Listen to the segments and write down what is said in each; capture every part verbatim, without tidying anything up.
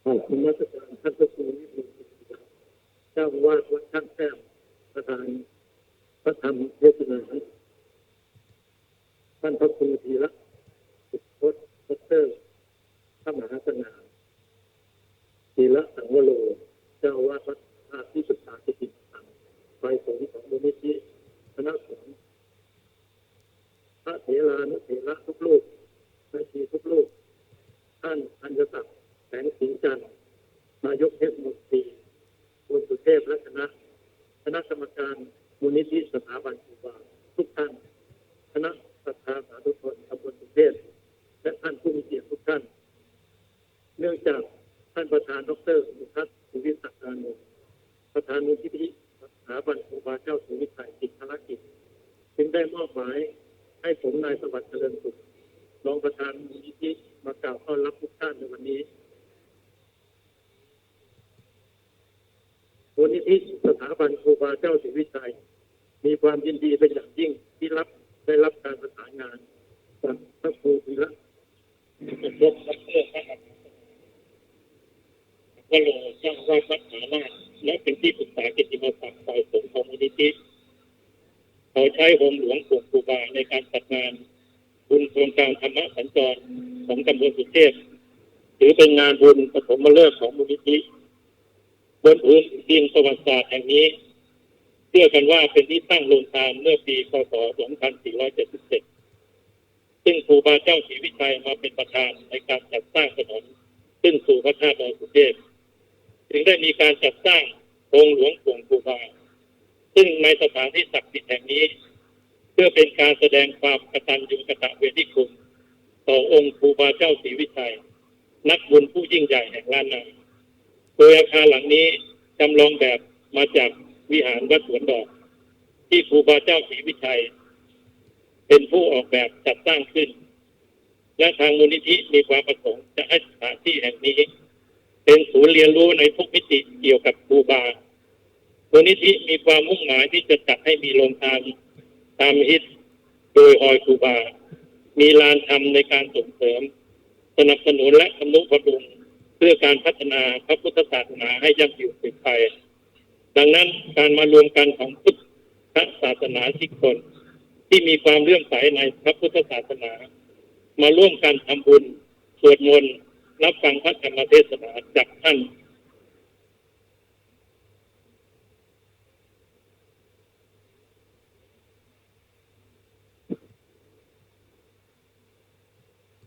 กราบนมัสการท่านพระครูวิบูลย์กิตติรัตน์ เจ้าอาวาสวัดท่าแต้ม ประธานพระธรรมเทศนา ท่านพระครูธีระสุพจน์ ด็อกเตอร์ พระมหาสง่า ธีระสังวโร เจ้าอาวาสวัดพระธาตุ ที่ปรึกษากิตติมศักดิ์ ฝ่ายสงฆ์ของมูลนิธิ คณะสงฆ์ พระเถรานุเถระทุกรูป แม่ชีทุกรูป ท่านธัญศักดิ์ แสงสิงห์จันทร์ นายกเทศมนตรี ตำบลสุเทพ และคณะ คณะกรรมการมูลนิธิสถาบันครูบาทุกท่าน คณะศรัทธาสาธุชนตำบลสุเทพ และท่านผู้มีเกียรติทุกท่าน เนื่องจากท่านประธาน ด็อกเตอร์ สุทัศน์ สุวิสักดานนท์ ประธานมูลนิธิสถาบันครูบาเจ้าศรีวิชัยติดภารกิจ จึงได้มอบหมายให้ผม นายสวัสดิ์ เจริญสุข รองประธานมูลนิธิ มากล่าวต้อนรับทุกท่านในวันนี้ มูลนิธิสถาบันครูบาเจ้าศรีวิชัย มีความยินดีเป็นอย่างยิ่งที่รับ ได้รับการประสานงานจากพระครูธีระ พระครู ดอกเตอร์ พระมหาสง่า วโร เจ้าอาวาสวัดผาลาด และเป็นที่ปรึกษากิตติมศักดิ์ฝ่ายสงฆ์ของมูลนิธิ ขอใช้โฮมหลวงโป่งครูบาในการจัดงานบุญโครงการธรรมสัญจรของตำบลสุเทพ ถือเป็นงานบุญปฐมฤกษ์ของมูลนิธิ บนผืนดินประวัติศาสตร์แห่งนี้ เชื่อกันว่าเป็นที่ตั้งโรงทานเมื่อปี ค.ศ. สองพันสี่ร้อยเจ็ดสิบเจ็ด ซึ่งครูบาเจ้าศรีวิชัยมาเป็นประธานในการจัดสร้างถนนขึ้นสู่พระธาตุดอยสุเทพ จึงได้มีการจัดสร้างโฮมหลวงโป่งครูบา ซึ่งในสถานที่ศักดิ์สิทธิ์แห่งนี้ เพื่อเป็นการแสดงความกตัญญูกตเวทีคุณต่อองค์ครูบาเจ้าศรีวิชัย นักบุญผู้ยิ่งใหญ่แห่งล้านนา โดยอาคารหลังนี้จำลองแบบมาจากวิหารวัดสวนดอก ที่ครูบาเจ้าศรีวิชัย เป็นผู้ออกแบบจัดสร้างขึ้น และทางมูลนิธิมีความประสงค์จะให้สถานที่แห่งนี้ เป็นศูนย์เรียนรู้ในทุกมิติเกี่ยวกับครูบา มูลนิธิมีความมุ่งหมายที่จะจัดให้มีโรงทานตามฮิต โดยฮอยครูบา มีลานธรรมในการส่งเสริม สนับสนุนและทำนุบำรุง เพื่อการพัฒนาพระพุทธศาสนาให้ยั่งยืนสืบไป ดังนั้นการมารวมกันของพุทธศาสนานิกรที่มีความเลื่อมใสในพระพุทธศาสนา มาร่วมกันทำบุญ สวดมนต์ รับฟังพระธรรมเทศนาจากท่าน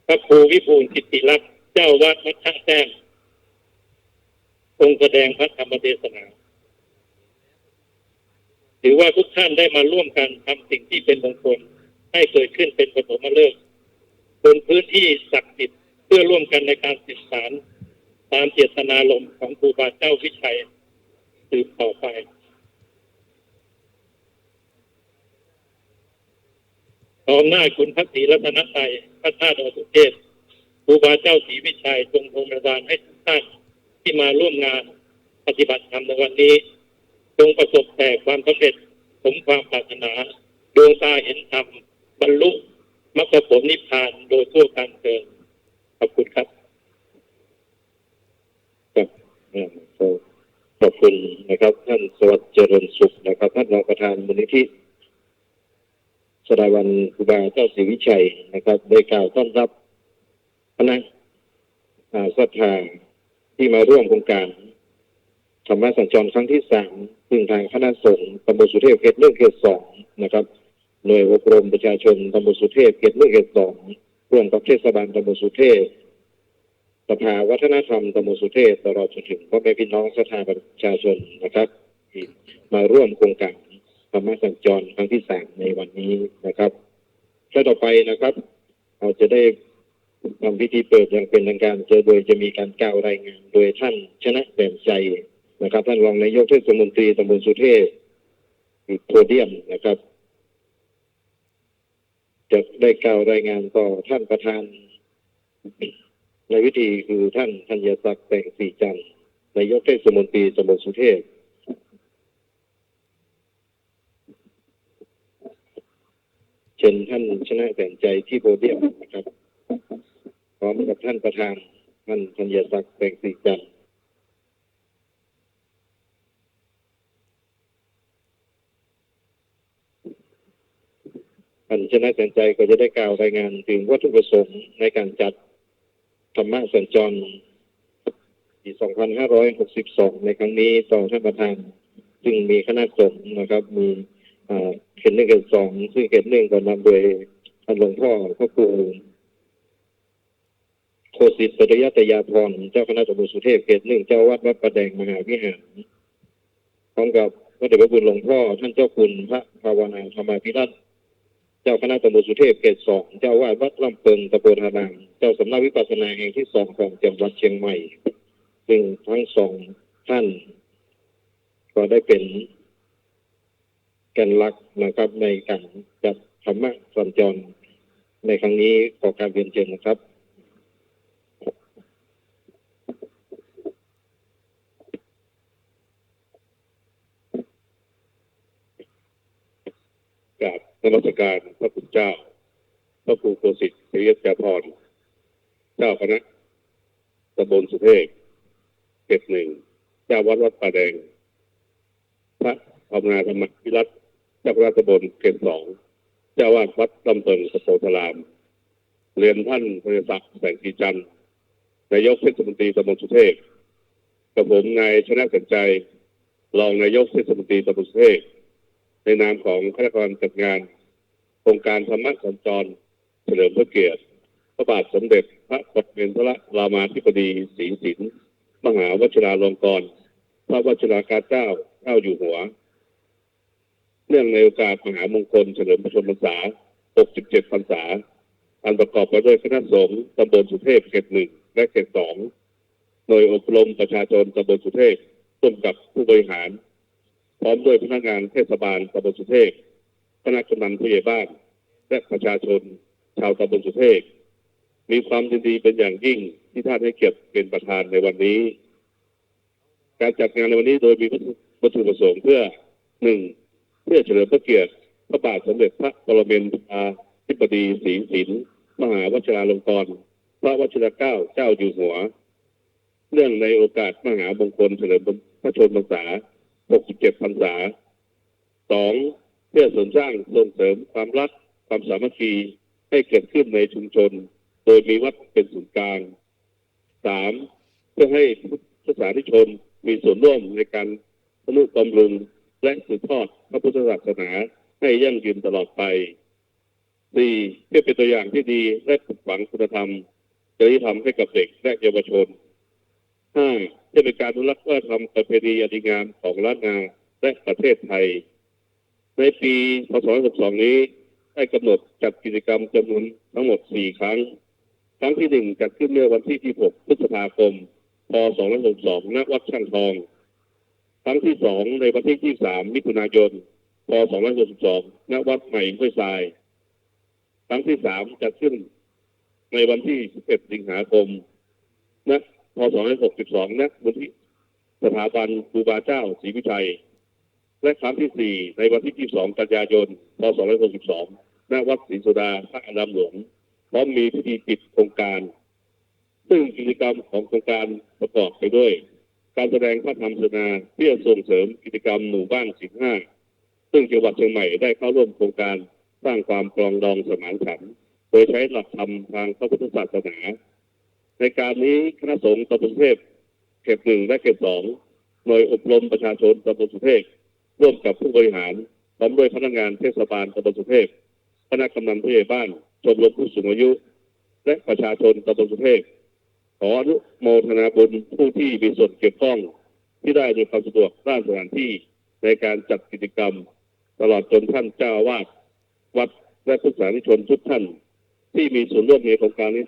พระครูวิบูลย์กิตติรัตน์ เจ้าวัดวัดท่าแต้ม ทรงแสดงพระธรรมเทศนา ถือว่าทุกท่านได้มาร่วมกันทำสิ่งที่เป็นมงคล ให้เกิดขึ้นเป็นปฐมฤกษ์ บนพื้นที่ศักดิ์สิทธิ์ เพื่อร่วมกันในการสืบสานตามเจตนารมณ์ของครูบาเจ้าวิชัยสืบต่อไป ขออำนาจคุณพระศรีรัตนตรัย พระธาตุดอยสุเทพ ครูบาเจ้าศรีวิชัย จงพรหมดาลให้ทุกท่านที่มาร่วมงานปฏิบัติธรรมในวันนี้ จงประสบแต่ความสำเร็จสมความปรารถนา ดวงตาเห็นธรรม บรรลุมรรคผลนิพพานโดยทั่วกันเทอญ ขอบคุณครับ ครับ อ่า ขอขอบคุณนะครับ ท่านสวัสดิ์เจริญสุขนะครับ ท่านรองประธานมูลนิธิ สถาบันครูบาเจ้าศรีวิชัยนะครับ ได้กล่าวต้อนรับคณะ อ่า ศรัทธาที่มาร่วมโครงการธรรมสัญจรครั้งที่สาม ซึ่งทางคณะสงฆ์ตำบลสุเทพเขตหนึ่งเขตสองนะครับ หน่วยอบรมประชาชนตำบลสุเทพเขตหนึ่งเขตสอง ร่วมกับเทศบาลตำบลสุเทพ สภาวัฒนธรรมตำบลสุเทพ ตลอดจนถึงพ่อแม่พี่น้องศรัทธาประชาชนนะครับ ที่มาร่วมโครงการธรรมสัญจรครั้งที่สามในวันนี้นะครับ และต่อไปนะครับ เราจะได้ทำพิธีเปิดอย่างเป็นทางการ จะ โดยจะมีการกล่าวรายงานโดยท่านชนะแจ่มชัยนะครับ ท่านรองนายกเทศมนตรีตำบลสุเทพ อยู่โพเดียมนะครับ จะได้กล่าวรายงานต่อท่านประธานในพิธี คือท่านธัญศักดิ์ แสงสีจันทร์ นายกเทศมนตรีตำบลสุเทพ เชิญท่านชนะแจ่มชัยที่โพเดียมนะครับ พร้อมกับท่านประธาน ท่านธัญศักดิ์ แสงสีจันทร์ ท่านชนะแสนชัยก็จะได้กล่าวรายงานเถิงวัตถุประสงค์ในก๋านจัดธรรมสัญจรปีสองพันห้าร้อยหกสิบสองในครั้งนี้ต่อท่านประธาน ซึ่งมีคณะสงฆ์นะครับ มี อ่า เขตหนึ่ง เขตสอง ซึ่งเขตหนึ่งก็นำโดยท่านหลวงพ่อพระครู โคสิตสุริยัตยาภรณ์ เจ้าคณะตำบลสุเทพ เขตหนึ่ง เจ้าอาวาสวัดป่าแดงมหาวิหาร พร้อมกับพระเดชพระคุณหลวงพ่อท่านเจ้าคุณพระภาวนาธรรมาภิรัตน์ เจ้าคณะตำบลสุเทพ เขตสอง เจ้าอาวาสวัดล่ำเปิงตะโพธาราม เจ้าสำนักวิปัสสนาแห่งที่สองของจังหวัดเชียงใหม่ ซึ่งทั้งสองท่านก็ได้เป๋น แก่นหลักนะครับ ในก๋านจัดธรรมสัญจรในครั้งนี้ ขอกราบเรียนเชิญนะครับ กราบนมัสการพระคุณเจ้า พระครูโคสิตสุริยัตยาภรณ์ เจ้าคณะตำบลสุเทพ เขตหนึ่ง เจ้าวัดวัดป่าแดง พระภาวนาธรรมาภิรัตน์ เจ้าคณะตำบลเขตสอง เจ้าอาวาสวัดล่ำเปิงตะโพธาราม เรียนท่านธัญศักดิ์ แสงสีจันทร์ นายกเทศมนตรีตำบลสุเทพ กับผมนายชนะแสนชัย รองนายกเทศมนตรีตำบลสุเทพ ในนามของคณะกรรมการจัดงานโครงการธรรมสัญจร เฉลิมพระเกียรติพระบาทสมเด็จพระปรเมนทรรามาธิบดีศรีสิน มหาวชิราลงกรณ์ พระวชิราเกล้าเจ้าอยู่หัว เนื่องในโอกาสมหามงคลเฉลิมพระชนมพรรษา หกสิบเจ็ด พรรษา อันประกอบไปด้วยคณะสงฆ์ตำบลสุเทพเขตหนึ่ง และเขตสอง หน่วยอบรมประชาชนตำบลสุเทพ ร่วมกับผู้บริหาร พร้อมด้วยพนักงานเทศบาลตำบลสุเทพ คณะกำนันผู้ใหญ่บ้าน และประชาชนชาวตำบลสุเทพ มีความยินดีเป็นอย่างยิ่งที่ท่านให้เกียรติเป็นประธานในวันนี้ การจัดงานในวันนี้โดยมีวัตถุ วัตถุประสงค์เพื่อ หนึ่ง เพื่อเฉลิมพระเกียรติพระบาทสมเด็จพระปรเมนทราธิบดีศรีสิน มหาวชิราลงกรณ์ พระวชิราเกล้าเจ้าอยู่หัว เนื่องในโอกาสมหามงคลเฉลิมพระชนมพรรษา หกสิบเจ็ด พรรษา สอง เพื่อเสริมสร้างส่งเสริมความรัก ความสามัคคีให้เกิดขึ้นในชุมชน โดยมีวัดเป็นศูนย์กลาง สาม เพื่อให้พุทธศาสนิกชนมีส่วนร่วมในการทนุบำรุง และสืบทอดพระพุทธศาสนาให้ยั่งยืนตลอดไป สี่ เพื่อเป็นตัวอย่างที่ดีและปลูกฝังคุณธรรม จริยธรรมให้กับเด็กและเยาวชน ห้า เพื่อเป็นการอนุรักษ์วัฒนธรรมประเพณีอันดีงามของล้านนาและประเทศไทย ในปี พ.ศ. สองพันหกสิบสอง นี้ ได้กำหนดจัดกิจกรรมจำนวนทั้งหมด สี่ ครั้ง ครั้งที่ หนึ่ง จัดขึ้นเมื่อวันที่ ยี่สิบหก พฤษภาคม พ.ศ. สองพันหกสิบสอง ณ วัดช่างทอง ครั้งที่ สอง ในวันที่ ยี่สิบสาม มิถุนายน พ.ศ. สองพันหกสิบสอง ณ วัดใหม่ห้วยทราย ครั้งที่ สาม จัดขึ้นในวันที่ สิบเอ็ด สิงหาคม ณ พ.ศ. สองพันหกสิบสอง ณ มูลนิธิสถาบันครูบาเจ้าศรีวิชัย และครั้งที่ สี่ ในวันที่ ยี่สิบสอง กันยายน พ.ศ. สองพันหกสิบสอง ณ วัดศรีโสดาพระอารามหลวง พร้อมมีพิธีปิดโครงการ ซึ่งกิจกรรมของโครงการประกอบไปด้วย การแสดงพระธรรมเสวนาเพื่อส่งเสริมกิจกรรมหมู่บ้านศีลห้า ซึ่งจังหวัดเชียงใหม่ได้เข้าร่วมโครงการสร้างความปรองดองสมานฉันท์ โดยใช้หลักธรรมทางพระพุทธศาสนา ในการนี้คณะสงฆ์ตำบลสุเทพ เขตหนึ่ง และเขตสอง หน่วยอบรมประชาชนตำบลสุเทพ ร่วมกับผู้บริหาร พร้อมด้วยพนักงานเทศบาลตำบลสุเทพ คณะกำนันผู้ใหญ่บ้าน ชมรมผู้สูงอายุ และประชาชนตำบลสุเทพ ขออนุโมทนาบุญผู้ที่มีส่วนเกี่ยวข้อง ที่ได้อำนวยความสะดวกด้านสถานที่ในการจัดกิจกรรม ตลอดจนท่านเจ้าอาวาสวัด และพุทธศาสนิกชนทุกท่าน ที่มีส่วนร่วมในโครงการนี้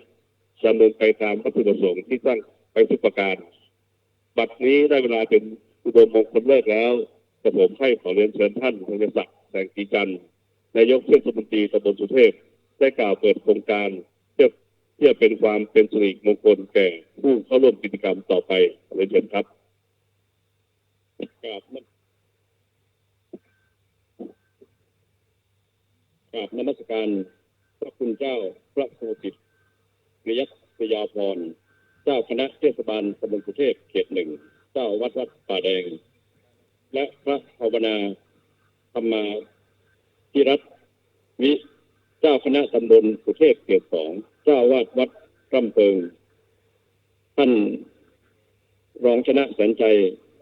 ดำเนินไปตามวัตถุประสงค์ที่ตั้งไปทุกประการ บัดนี้ได้เวลาเป็นอุดมมงคลฤกษ์แล้ว กระผมใคร่ขอเรียนเชิญท่านธัญศักดิ์ แสงสีจันทร์ นายกเทศมนตรีตำบลสุเทพ ได้กล่าวเปิดโครงการ เพื่อ เพื่อเป็นความเป็นสิริมงคลแก่ผู้เข้าร่วมกิจกรรมต่อไป ขอเรียนเชิญครับ กราบนมัส กราบนมัสการพระคุณเจ้าพระโคสิต วิริยัตยาภรณ์ จ้าคณะเทศบาลตำบลสุเทพเขตหนึ่ง เจ้าวัดวัดป่าแดง และพระภาวนาธรรมาภิรัตน์ วิ เจ้าคณะตำบลสุเทพเขตสอง เจ้าอาวาสวัดร่ำเปิง ท่านรองชนะแสนชัย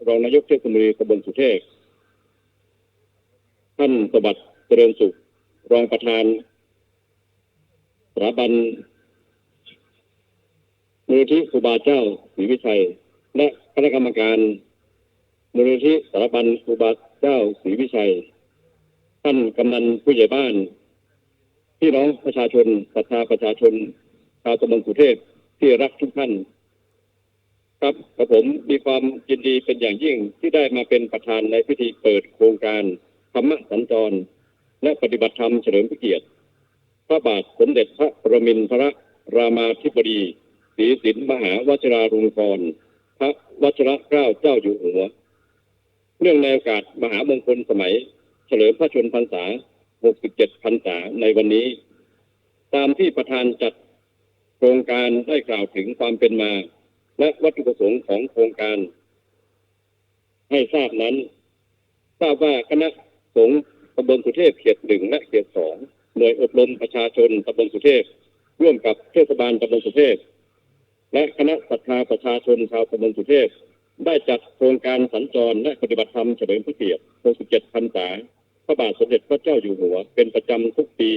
รองนายกเทศมนตรีตำบลสุเทพ ท่านสวัสดิ์เจริญสุข รองประธานสถาบัน มูลนิธิครูบาเจ้าศรีวิชัย และคณะกรรมการมูลนิธิสถาบันครูบาเจ้าศรีวิชัย ท่านกำนันผู้ใหญ่บ้าน พี่น้องประชาชน ศรัทธาประชาชน ชาวตำบลสุเทพที่รักทุกท่าน ครับ กระผมมีความยินดีเป็นอย่างยิ่งที่ได้มาเป็นประธานในพิธีเปิดโครงการธรรมสัญจร และปฏิบัติธรรมเฉลิมพระเกียรติ พระบาทสมเด็จพระปรมินทรรามาธิบดี ศรีสินมหาวชิราลงกรณ์ พระวชิรเกล้าเจ้าอยู่หัว เนื่องในโอกาสมหามงคลสมัยเฉลิมพระชนมพรรษา หกสิบเจ็ด พรรษาในวันนี้ ตามที่ประธานจัดโครงการได้กล่าวถึงความเป็นมา และวัตถุประสงค์ของโครงการ ให้ทราบนั้น ทราบว่าคณะสงฆ์ตำบลสุเทพเขตหนึ่งและเขตสอง หน่วยอบรมประชาชนตำบลสุเทพ ร่วมกับเทศบาลตำบลสุเทพ และคณะศรัทธาประชาชนชาวตำบลสุเทพ ได้จัดโครงการสัญจรและปฏิบัติธรรมเฉลิมพระเกียรติ หกสิบเจ็ด พรรษา พระบาทสมเด็จพระเจ้าอยู่หัวเป็นประจำทุกปี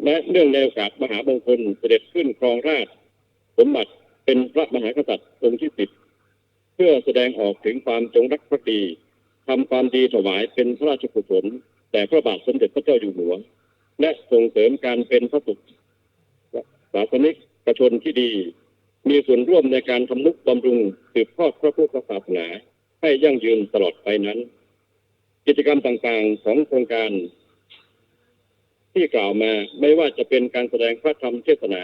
และเนื่องในโอกาสมหามงคลเสด็จขึ้นครองราชย์สมบัติเป็นพระมหากษัตริย์องค์ที่สิบ เพื่อแสดงออกถึงความจงรักภักดี ทำความดีถวายเป็นพระราชกุศลแด่พระบาทสมเด็จพระเจ้าอยู่หัว และส่งเสริมการเป็นพระสงฆ์ศาสนิกชนที่ดี มีส่วนร่วมในการทำนุบำรุงสืบทอดพระพุทธศาสนาให้ยั่งยืนตลอดไปนั้น กิจกรรมต่างๆของโครงการที่กล่าวมา ไม่ว่าจะเป็นการแสดงพระธรรมเทศนา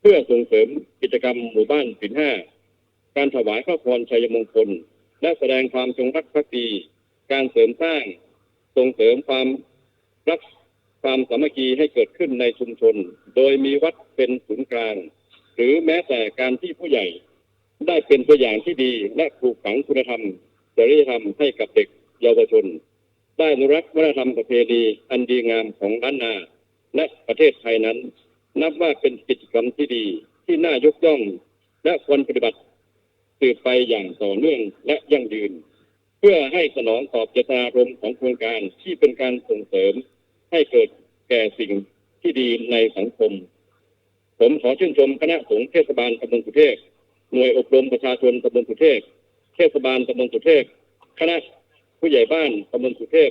เพื่อส่งเสริมกิจกรรมหมู่บ้านศีลห้า การถวายพระพรชัยมงคล และแสดงความจงรักภักดี การเสริมสร้าง ส่งเสริมความรัก ความสามัคคีให้เกิดขึ้นในชุมชน โดยมีวัดเป็นศูนย์กลาง หรือแม้แต่การที่ผู้ใหญ่ได้เป็นตัวอย่างที่ดี และปลูกฝังคุณธรรม จริยธรรมให้กับเด็กเยาวชน ได้อนุรักษ์วัฒนธรรมประเพณีอันดีงามของล้านนา และประเทศไทยนั้น นับว่าเป็นกิจกรรมที่ดี ที่น่ายกย่อง และควรปฏิบัติสืบไปอย่างต่อเนื่องและยั่งยืน เพื่อให้สนองตอบเจตนารมณ์ของโครงการที่เป็นการส่งเสริมให้เกิดแก่สิ่งที่ดีในสังคม ผมขอชื่นชมคณะสงฆ์เทศบาลตำบลสุเทพ หน่วยอบรมประชาชนตำบลสุเทพ เทศบาลตำบลสุเทพ คณะผู้ใหญ่บ้านตำบลสุเทพ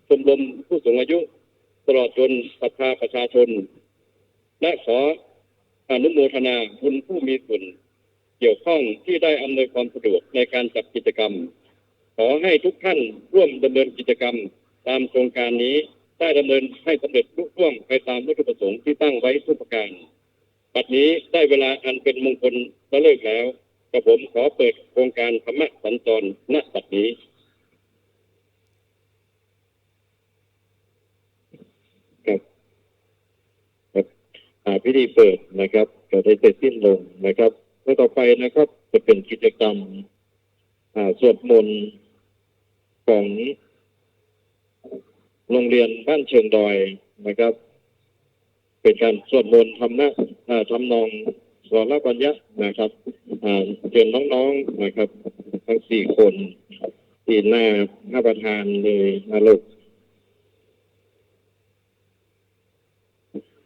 ชมรมผู้สูงอายุ ตลอดจนศรัทธาประชาชน และขออนุโมทนาบุญผู้มีส่วนเกี่ยวข้องที่ได้อำนวยความสะดวกในการจัดกิจกรรม ขอให้ทุกท่านร่วมดำเนินกิจกรรมตามโครงการนี้ ได้ดำเนินให้สำเร็จลุล่วงไปตามวัตถุประสงค์ที่ตั้งไว้ทุกประการ บัดนี้ได้เวลาอันเป็นมงคลฤกษ์แล้ว กระผมขอเปิดโครงการธรรมสัญจร ณ บัดนี้ ครับ ครับ อ่า พิธีเปิดนะครับ ก็ได้เสร็จสิ้นลงนะครับ และต่อไปนะครับ จะเป็นกิจกรรม อ่า สวดมนต์ของโรงเรียนบ้านเชิงดอยนะครับ เป็นการสวดมนต์ธรรมะ อ่า ทำนองสรปัญญะนะครับ อ่า เชิญน้องๆนะครับ ทั้งสี่คนที่หน้าพระประธานเลยนะลูก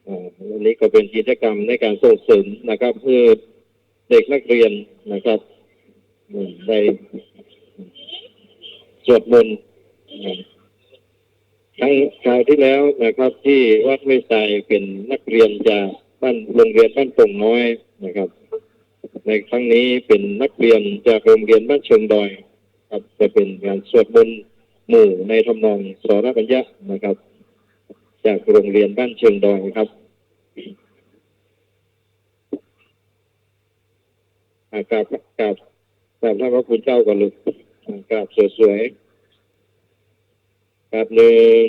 อ่า อันนี้ก็เป็นกิจกรรมในการส่งเสริมนะครับ เพื่อเด็กนักเรียนนะครับ อืม ได้สวดมนต์ อ่า ครั้งคราวที่แล้วนะครับ ที่วัดห้วยทรายเป็นนักเรียนจากบ้าน โรงเรียนบ้านโป่งน้อยนะครับ ในครั้งนี้เป็นนักเรียนจากโรงเรียนบ้านเชิงดอยครับ จะเป็นการสวดมนต์หมู่ในทำนองสรปัญญะนะครับ จากโรงเรียนบ้านเชิงดอยครับ อ่า กราบ กราบ กราบท่านพระคุณเจ้าก่อนลูก อ่า กราบสวยๆ กราบหนึ่ง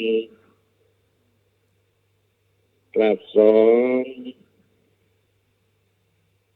กราบสอง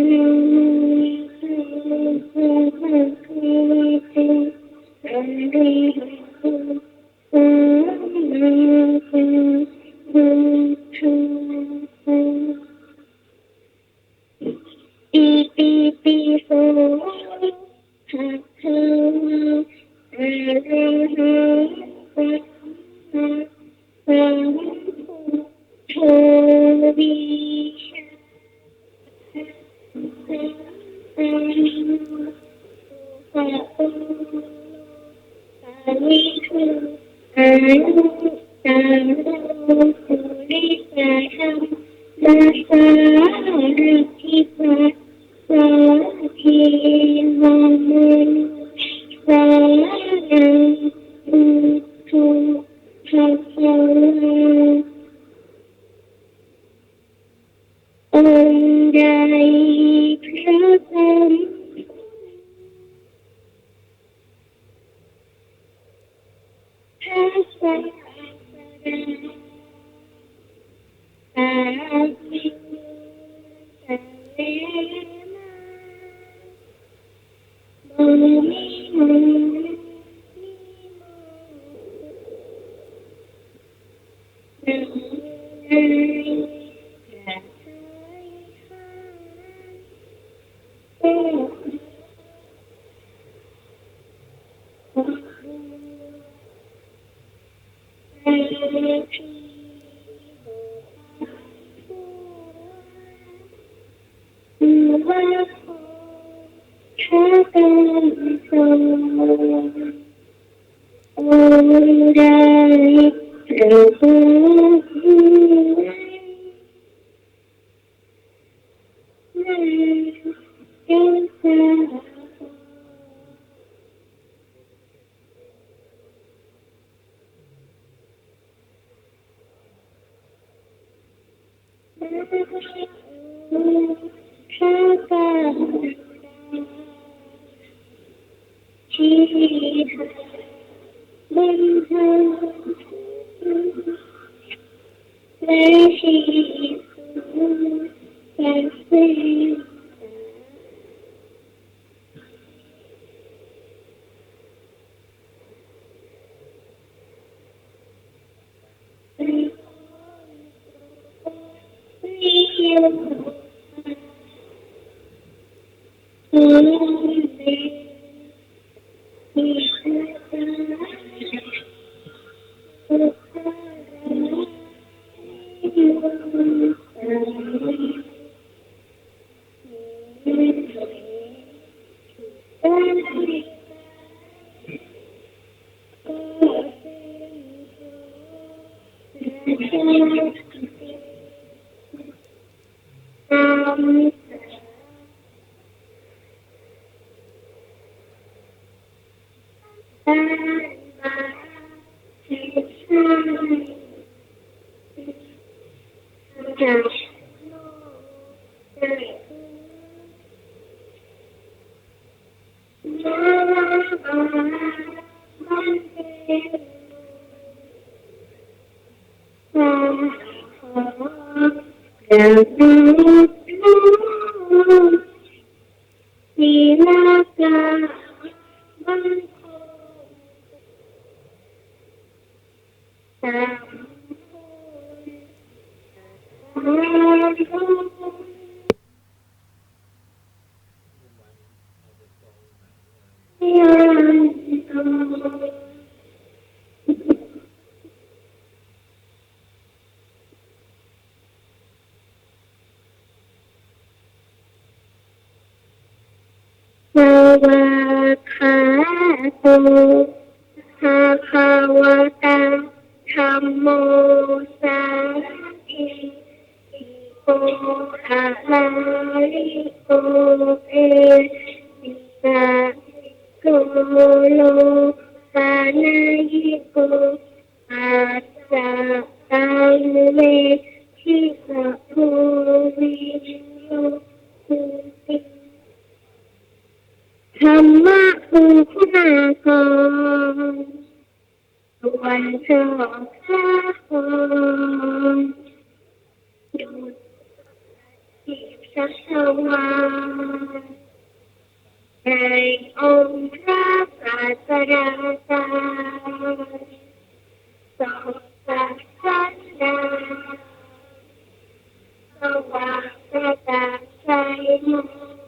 Namo arahato sammāsambuddhassa. Itipi so bhagavā arahaṃ sammāsambuddho vijjācaraṇaṃ sugato lokavidū anuttaro purisadammasārathi satthā devamanussānaṃ buddho bhagavā. องค์ใดพระสัม พระศาสดา ตรัสเสด็จมา บ่มีหมู่มีหมู่ องค์ใดพระผู้ Shikhābamhā Svākkhāto bhagavatā dhammo sandiṭṭhiko akāliko ehipassiko opanayiko paccattaṃ veditabbo viññūhīti. ธรรมะคือคุณากร ส่วนเจ้าข้าขอ ดุจ จักรวาล ในองค์พระศาสดาจารย์ ทรงประทับใจ สว่างกระจ่างใสมอง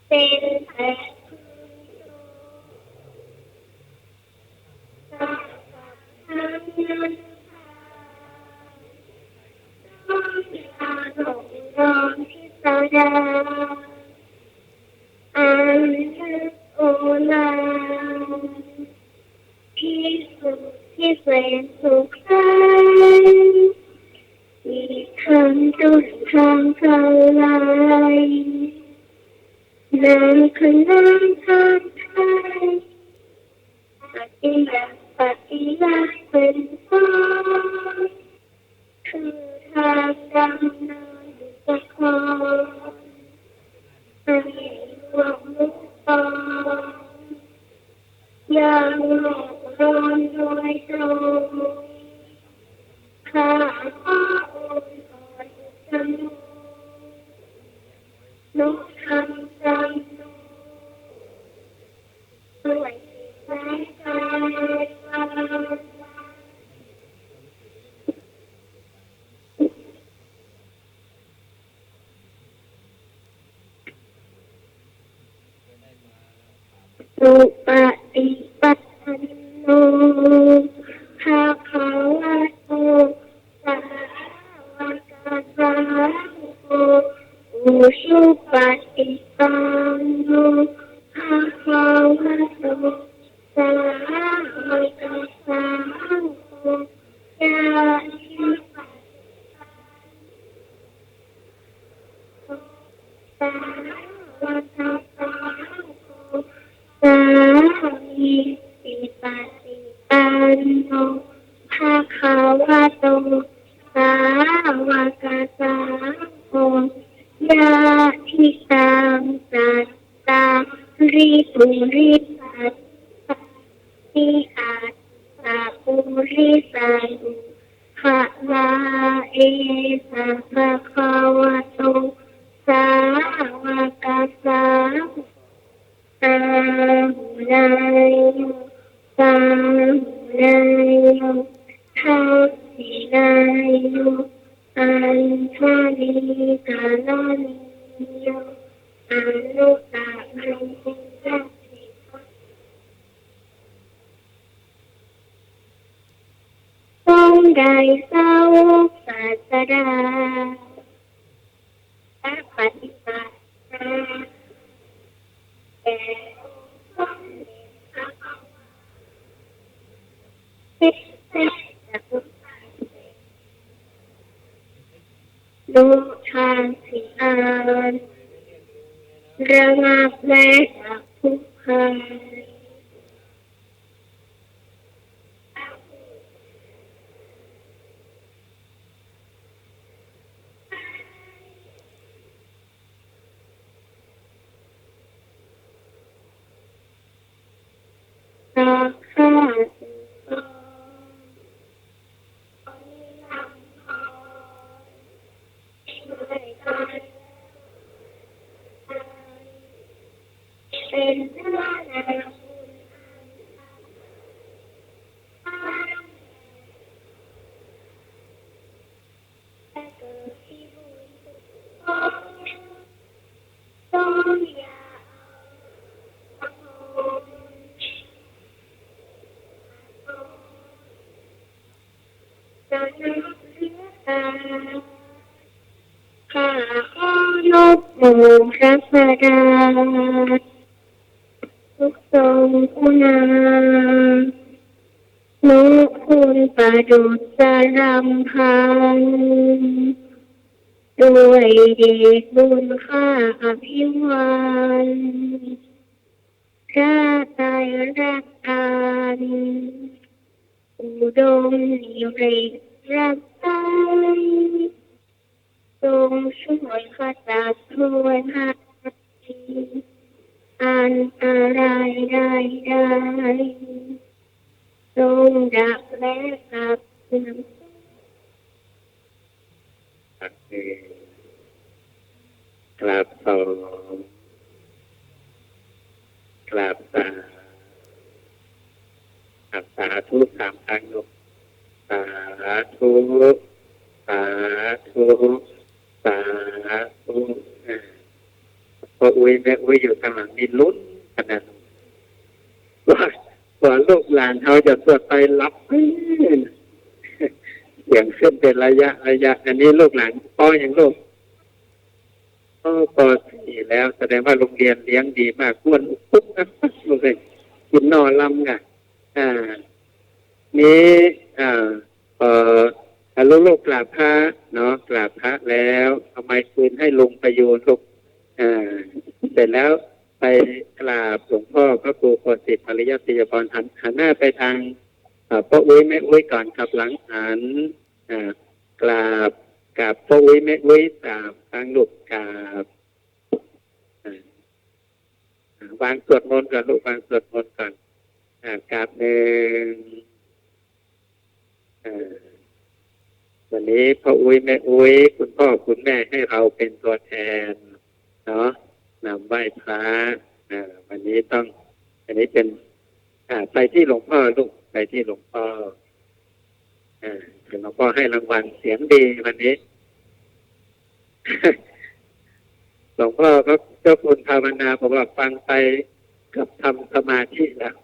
เป็นแสง อันเลิศโอฬาร ที่สุขที่แสนสุขใส ที่ข้ามทุกข์ทางกาย นำคณะทางไทย ปฏิบัติปฏิบัติเป็นต้น คือทางดำเนินบุคคล ให้ล่วงลุล่วง อย่างโลกร้อนโดยตรง ข้าพระองค์ขอจุดธรรม นุธรรมจันโน ด้วยจิตและกายวาจา สุปฏิปันโน ภะคะวะโต สาวกสังโฆ อุชุปฏิปันโน ภะคะวะโต สาวกสังโฆ ญาติปฏิปันโน สาวกสังโฆ สามีจิปฏิปันโน ภะคะวะโต สาวกสัง ปุริสา ปาปูริสปุริสปุคคลา เอสะภะคะวะโต สาวกะสัง อาหุเนโย ปาหุเนโย ทักขิเนโย อัญชลีกะรณีโย อนุตตรัง ทรงได้สาวกศาสดา และปฏิบัติมา แก่องค์สมเด็จพระบวรนิเทศจักขุปาเสก รู้ทางที่อันระงับและดับทุกข์ภัย ตามข้า เป็นเจ้านาบุญอัน ข้าขอเคารพบูชาพระบาท ทุกทรงคุณานุคุณประดุจสะลำพัน ด้วยเดชบุญข้าอภิวัน พระไตรรัตน์อันอุดมนิเรศรักไตร ทรงช่วยขจัดทุกข์ภัย อันตรายใดๆ ทรงดับและกลับคืน กราบสอง กราบสาม กราบสาธุสามครั้งลูก สาธุ สาธุ สาธุ อ่า ป้ออุ๊ยแม่อุ๊ยอยู่ข้างหลังนี่ลุ้นขนาด ว่า ว่าลูกหลานเฮาจะสวดไปหลับ เสียงขึ้นเป็นระยะระยะ อันนี้ลูกหลาน ปอหยังลูก ปอ ปอสี่แล้ว แสดงว่าโรงเรียนเลี้ยงดีมาก ม่วนปุ๊บนะ ลูกเอ้ย กิ๋นหน่อลำน่ะ อ่า นี่ อ่า เอ่อ ลูกๆ กราบพระเนาะ กราบพระแล้ว เอาไมค์คืนให้ลุงประยูรลูก อ่า เสร็จแล้วไปกราบหลวงพ่อพระครูโคสิทธิ์ ปริยัติยพร หัน หันหน้าไปทาง อ่า ป้ออุ๊ยแม่อุ๊ยก่อน กลับหลังหัน อ่า กราบ กราบป้ออุ๊ยแม่อุ๊ยสามครั้งลูก กราบ อ่า อ่า วางสวดมนต์ก่อนลูก วางสวดมนต์ก่อน อ่า กราบหนึ่ง อ่า วันนี้ป้ออุ๊ยแม่อุ๊ย คุณพ่อคุณแม่ให้เราเป็นตัวแทนเนาะ นำไหว้พระ อ่า วันนี้ต้อง อันนี้เป็น อ่า ไปที่หลวงพ่อลูก ไปที่หลวงพ่อ อ่า เดี๋ยวหลวงพ่อให้รางวัล เสียงดีวันนี้ หลวงพ่อก็เจ้าคุณภาวนาบอกว่าฟังไปกับทำสมาธิแล้ว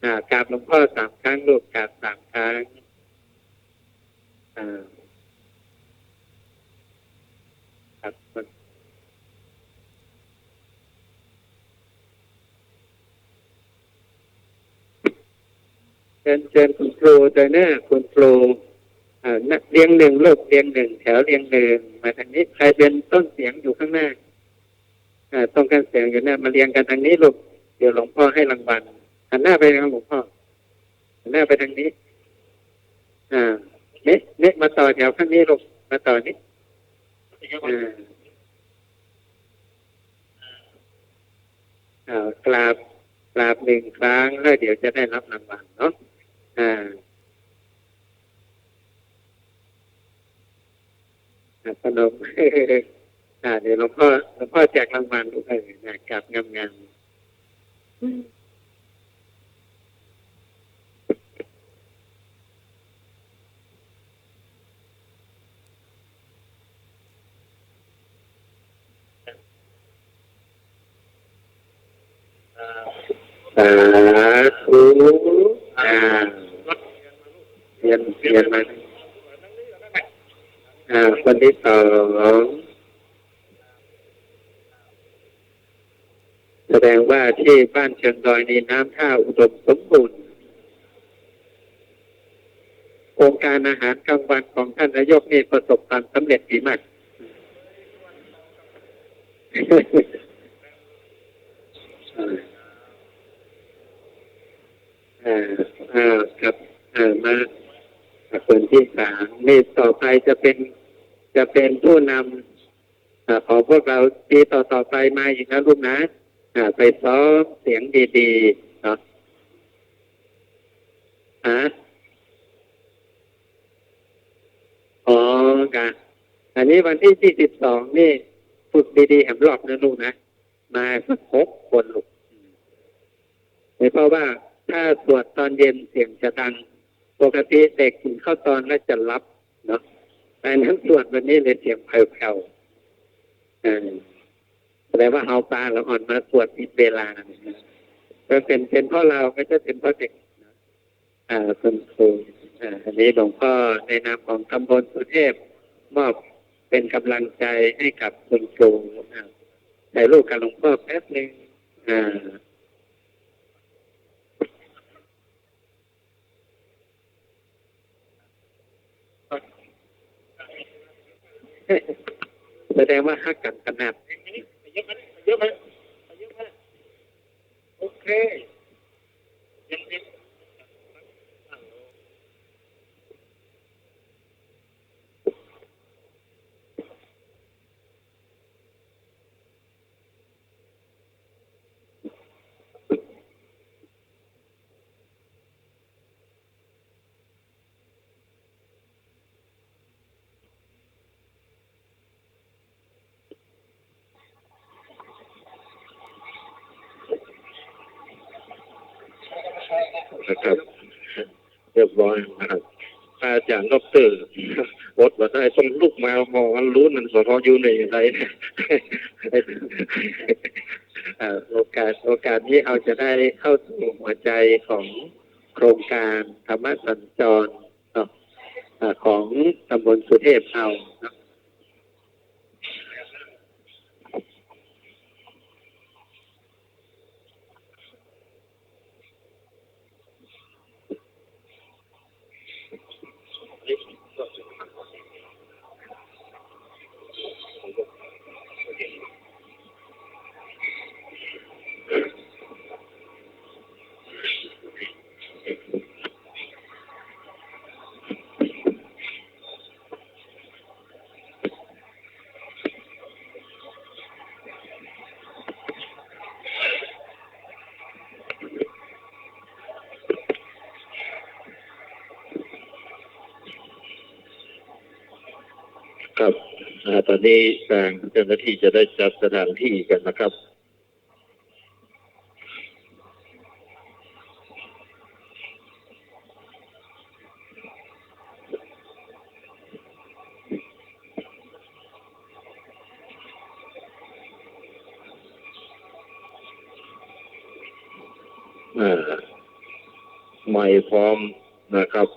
อ่า กราบหลวงพ่อสามครั้งลูก กราบสามครั้ง อ่า ครับ เชิญ เชิญคุณครูด้วยนะ คุณครู อ่า นักเรียงหนึ่งลูก เรียงหนึ่ง แถวเรียงหนึ่ง มาทางนี้ ใครเป็นต้นเสียงอยู่ข้างหน้า อ่า ต้องการเสียงอยู่เนี่ย มาเรียงกันทางนี้ลูก เดี๋ยวหลวงพ่อให้รางวัล หันหน้าไปทางหลวงพ่อ หันหน้าไปทางนี้ อ่า นี่ นี่ มาต่อแถวข้างนี้ลูก มาต่อนี้ อ่า อ่า กราบ กราบหนึ่งครั้ง แล้วเดี๋ยวจะได้รับรางวัลเนาะ อ่า อ่า พนม อ่า เดี๋ยวหลวงพ่อ หลวงพ่อแจกรางวัลลูกเอ๋ย นะ กราบงามๆ สาธุ อ่า เรียน เรียนมา อ่า คนที่สอง แสดงว่าที่บ้านเชิงดอยนี่น้ำท่าอุดมสมบูรณ์ โครงการอาหารกลางวันของท่านนายกนี่ประสบความสำเร็จดีมาก อ่า อ่า ครับ อ่า มา คนที่สาม นี่ต่อไปจะเป็น จะเป็นผู้นำ อ่า ของพวกเราปีต่อๆ ไปมาอีกนะลูกนะ อ่า ไปซ้อมเสียงดีๆ เนาะ ฮะ อ๋อ ค่ะ อันนี้วันที่ยี่สิบสอง นี่ฝึกดีๆ แหมรอบนะลูกนะ มาสักหกคนลูก เพราะว่าถ้าสวดตอนเย็นเสียงจะดัง ปกติเด็กกิ๋นข้าวตอนแล้วจะหลับเนาะ แต่นั้นสวดวันนี้เลยเสียงแผ่วๆ เออ แสดงว่าเฮาปาละอ่อนมาสวดผิดเวลานะ ก็เป็น เป็นเพราะเรา ไม่ใช่เป็นเพราะเด็กนะ อ่า คุณครู อ่า อันนี้หลวงพ่อในนามของตำบลสุเทพ มอบเป็นกำลังใจให้กับคุณครู อ่า ถ่ายรูปกับหลวงพ่อแป๊บนึง อ่า แสดงว่าฮักกั๋นขนาด โอเค นะครับ เรียบร้อยนะครับ อาจ๋ารย์ด็อกเตอร์ อดบ่ได้ ต้องลุกมา หออันรู้นั่น สท อยู่ในใด อ่า โอกาส โอกาสนี้เฮาจะได้เข้าสู่หัวใจของโครงการธรรมสัญจรเนาะ อ่า ของตำบลสุเทพเฮาเนาะ ครับ อ่า ต๋อนนี้ตางเจ้าหน้าตี้จะได้จัดสถานตี้กั๋นนะครับ อ่า ไมค์พร้อมนะครับ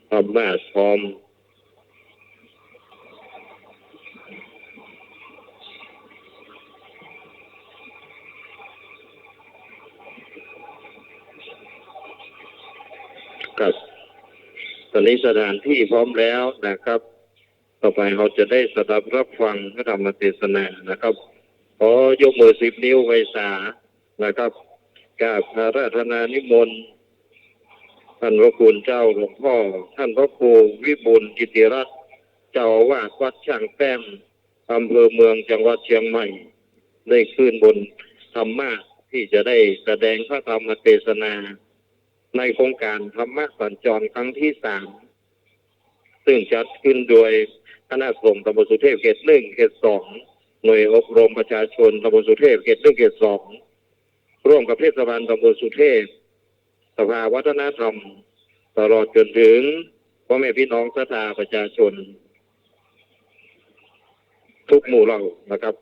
ธรรมาสน์พร้อม ครับ ต๋อนนี้สถานตี้พร้อมแล้วนะครับ ต่อไปเฮาจะได้สดับรับฟังพระธรรมเทศนานะครับ ขอยกมือสิบนิ้วไหว้สานะครับ กราบอาราธนานิมนต์ ท่านพระคุณเจ้าหลวงพ่อ ท่านพระครูวิบูลย์กิตติรัตน์ เจ้าอาวาสวัดช่างแต้ม อำเภอเมือง จังหวัดเชียงใหม่ ได้ขึ้นบนธรรมาสน์เท ตี้จะได้แสดงพระธรรมเตสนา ในโครงก๋านธรรมสัญจรครั้งตี้สาม ซึ่งจัดขึ้นโดยคณะสงฆ์ตำบลสุเทพเขตหนึ่ง เขตสอง หน่วยอบรมประชาชนตำบลสุเทพเขตหนึ่ง เขตสอง ร่วมกับเทศบาลตำบลสุเทพ สภาวัฒนธรรม ตลอดจ๋นเถิงพ่อแม่ปี้น้องศรัทธาประชาชน กู้หมู่เหล่านะครับ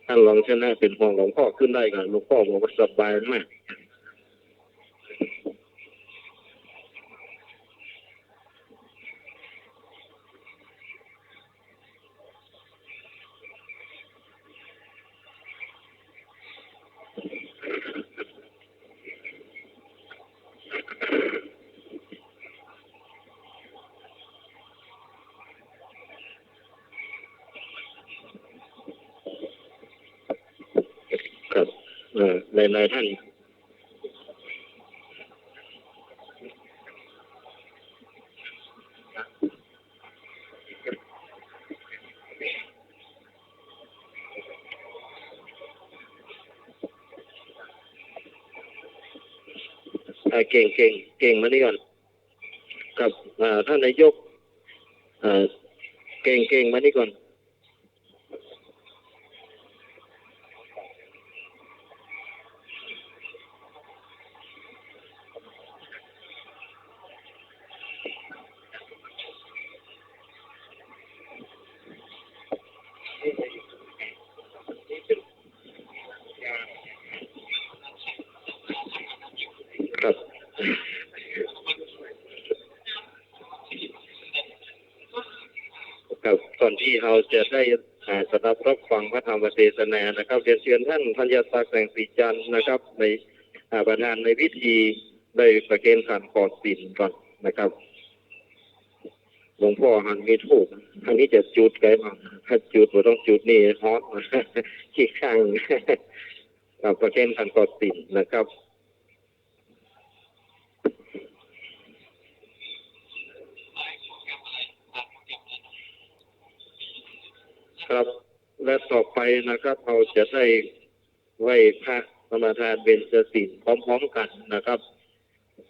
ต้านรองชนะเป๋นห่วงหลวงป้อขึ้นได้ก่อ หลวงป้อบอกว่าสบายมาก ครับ เอ่อ หลายๆ ต้าน อ่า เก่ง เก่ง เก่ง มานี่ก่อน ครับ อ่า ต้านนายก อ่า เก่ง เก่ง มานี่ก่อน ครับ ครับ ก่อนตี้เฮาจะได้ อ่า สดับรับฟังพระธรรมเตสนานะครับ เรียนเชิญต้านธัญญศักดิ์ แสงสีจันทร์นะครับ ใน อ่า ประธานในพิธี ได้ประเคนขันขอศีลก่อนนะครับ หลวงป้อหันมีธูป อันนี้จะจุดไกลบ้าง ถ้าจุดบ่ต้องจุดนี่ฮ้อน ขี้ข้าง ครับ ประเคนขันขอศีลนะครับ ครับ และต่อไปนะครับ เฮาจะได้ไหว้พระสมาทานเบญจศีลพร้อมๆ กั๋นนะครับ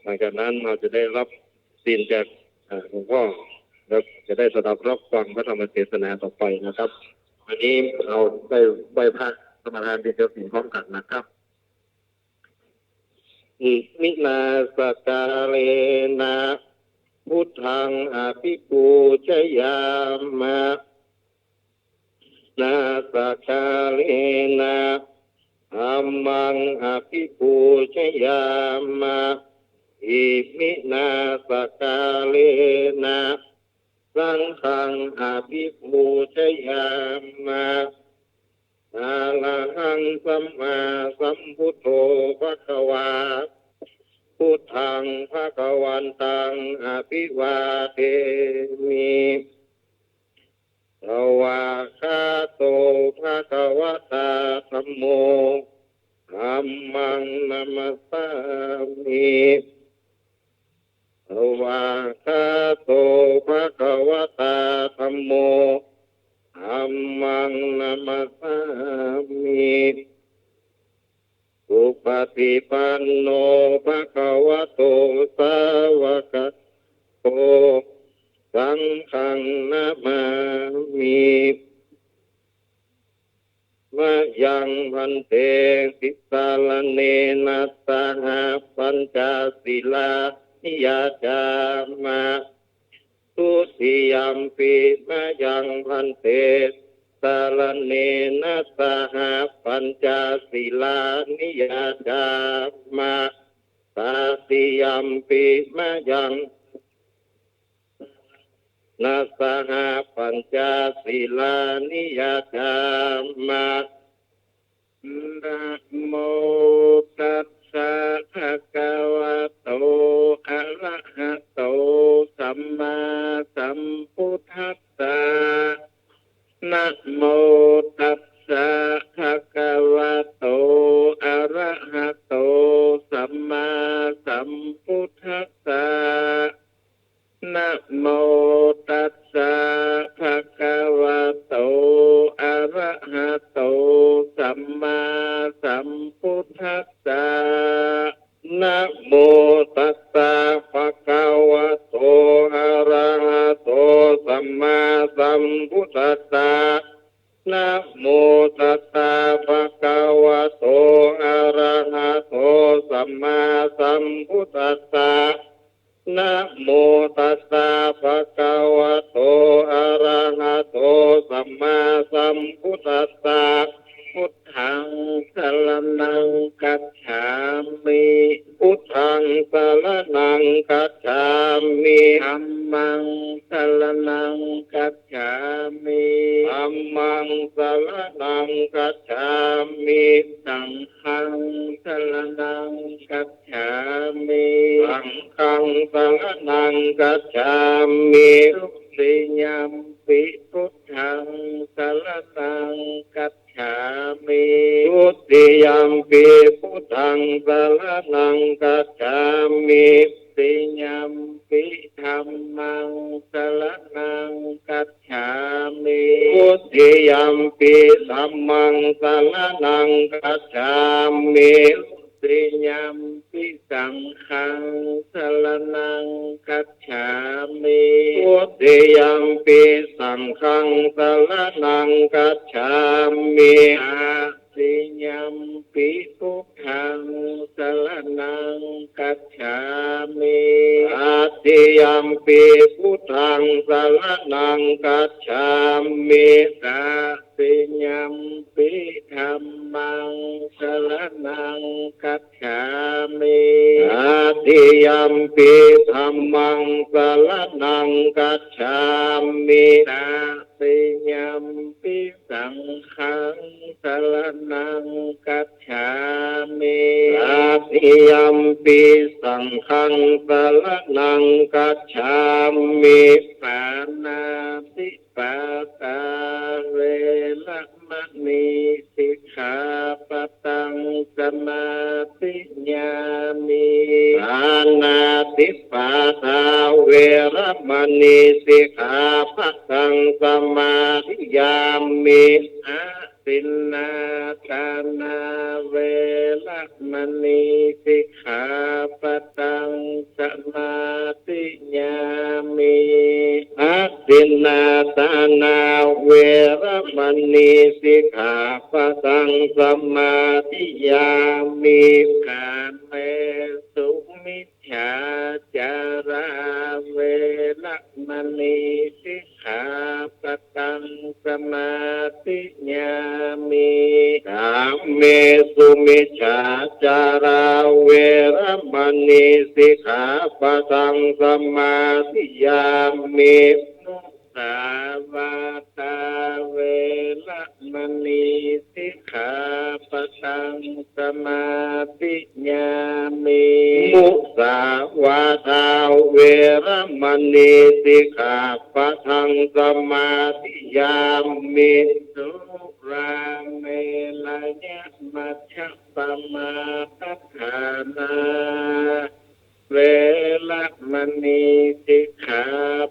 หลังจากนั้นเฮาจะได้รับศีลจาก อ่า หลวงป้อ แล้วจะได้สดับรับฟังพระธรรมเตสนาต่อไปนะครับ อันนี้เฮาได้ไหว้พระสมาทานเบญจศีลพร้อมกั๋นนะครับ Iminā sakkārena buddhaṃ abhipūjayāma. Nā sakkārena dhammaṃ abhipūjayāma. Iminā sakkārena saṅghaṃ abhipūjayāma. Arahaṃ sammāsambuddho bhagavā. Buddhaṃ bhagavantaṃ abhivādemi. Svākkhāto bhagavatā dhammo. Dhammaṃ namassāmi. Svākkhāto bhagavatā dhammo. Dhammaṃ namassāmi. Supaṭipanno bhagavato sāvakasaṅgho. Saṅghaṃ namāmi. Mayaṃ bhante tisaraṇena saha pañca sīlāni yācāma. Dutiyampi mayaṃ bhante tisaraṇena saha pañca sīlāni yācāma. Tatiyampi mayaṃ na saha pañca sīlāni yācāma. Namo tassa bhagavato arahato sammāsambuddhassa. Namo tassa bhagavato arahato sammāsambuddhassa. Namo tassa bhagavato arahato sam สัมมาสัมพุทธัสสะ นะโมตัสสะ ภะคะวะโต อะระหะโต สัมมาสัมพุทธัสสะ นะโมตัสสะ ภะคะวะโต อะระหะโต สัมมาสัมพุทธัสสะ นะโมตัสสะ ภะคะวะโต อะระหะโต สัมมาสัมพุทธัสสะ พุทธัง สะระณัง คัจฉามิ พุทธัง สะระณัง คัจฉามิ ธัมมัง สะระณัง คัจฉามิ ธัมมัง สะระณัง คัจฉามิ สังฆัง สะระณัง คัจฉามิ สังฆัง สะระณัง คัจฉามิ ทุติยัมปิ พุทธัง สะระณัง คัจฉามิ ทุติยัมปิ พุทธัง สะระณัง คัจฉามิ ติยัมปิ ธัมมัง สะระณัง คัจฉามิ ทุติยัมปิ ธัมมัง สะระณัง คัจฉามิ ติยัมปิ สังฆัง สะระณัง คัจฉามิ ทุติยัมปิ สังฆัง สะระณัง คัจฉามิ ตติยัมปิ พุทธัง สะระณัง คัจฉามิ ตติยัมปิ พุทธัง สะระณัง คัจฉามิ ตติยัมปิ ธัมมัง สะระณัง คัจฉามิ ตติยัมปิ ธัมมัง สะระณัง คัจฉามิ ตติยัมปิ สังฆัง สะระณัง คัจฉามิ ตติยัมปิ สังฆัง สะระณัง คัจฉามิ ปาณาติปาตา เวระมะนี สิกขาปะตัง สะมาธิยามิ ปาณาติปาตา เวระมะนี สิกขาปะตัง สะมาธิยามิ อะ ทินนาทานา เวระมะนี สิกขาปะตัง สะมาธิยามิ อะทินนาทานา เวระมะนี สิกขาปะตัง สะมาธิยามิ กาเมสุมิจ ฉาจารา เวระมะนี สิกขาปะตัง สะมาธิยามิ กาเมสุมิจฉาจารา เวระมะนี สิกขาปะตัง สะมาธิยามิ มุสาวาทา เวระมะนี สิกขาปะตัง สะมาธิยามิ มุสาวาทา เวระมะนี สิกขาปะตัง สะมาธิยามิ สุราเมรยะมัชฌะปะมาทฐานา เวระมะนี สิกขา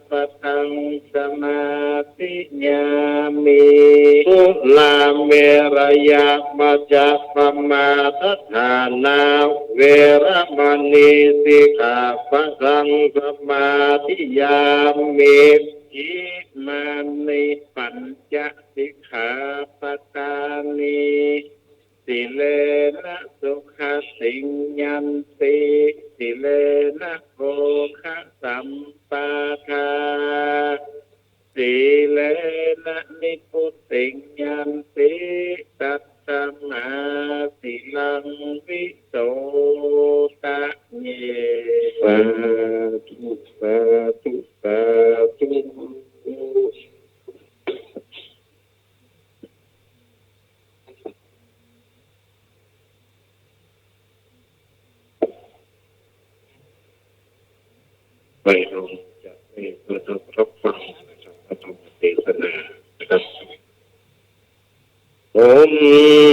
ปะตัง สะมาธิยามิ สุราเมรยะมัชฌะปะมาทฐานา เวระมะนี สิกขาปะตัง สะมาธิยามิ อิมานิ ปัญจะ สิกขาปะตานิ สีเลนะ สุขะติง ยันติ สีเลนะ โภคะ สัมปาทา สีเลนะ นิพพุติง ยันติ ตัสสะมา สีลัง วิโสทะเย สาธุ สาธุ สาธุ ไปลงจะได้เพื่อทดลองฟังนะครับ พระธรรมเทศนานะครับ โอม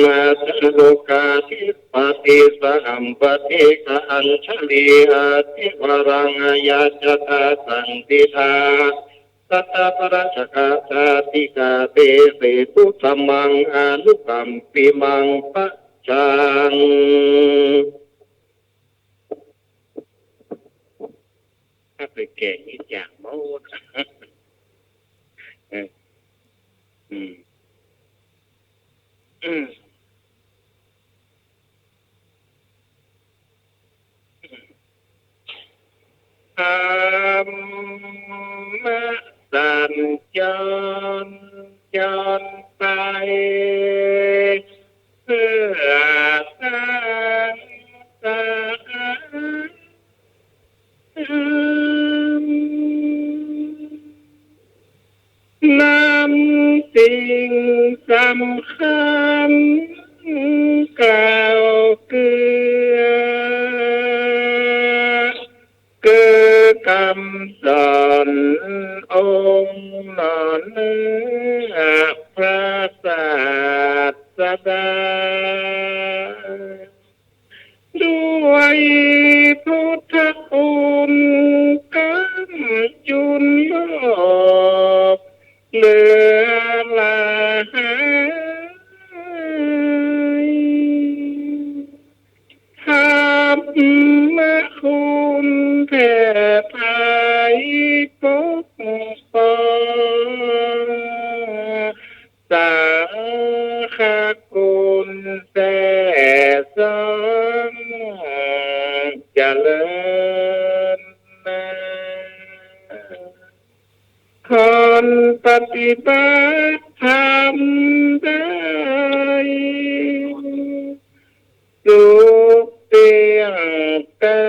มาตาโลกาธิปติ สหัมปติกะอัญชลี อาทิวรัง อายัจจตา สันติดา สัตตปรัชกาสาติกาเตเสตุธรรมังอนุกัมปิมังปะชัง ถ้าไปแก่งนี่อย่างหมด เออ อืม อืม ธรรมสัญจร จรไป เพื่อสร้างสรรค์ นำสิ่งสำคัญกล่าวเกื้อ คือกำสอนองค์หน่อเนื้อพระศาสดา ด้วยพุทธคุณกำจุนโลกเหลือหลาย ธรรมคุณแผ่ไพปกป้อง สังฆคุณแส่สองเจริญนา คนปฏิบัติธรรมได้ สุขเตี้ยงแต๊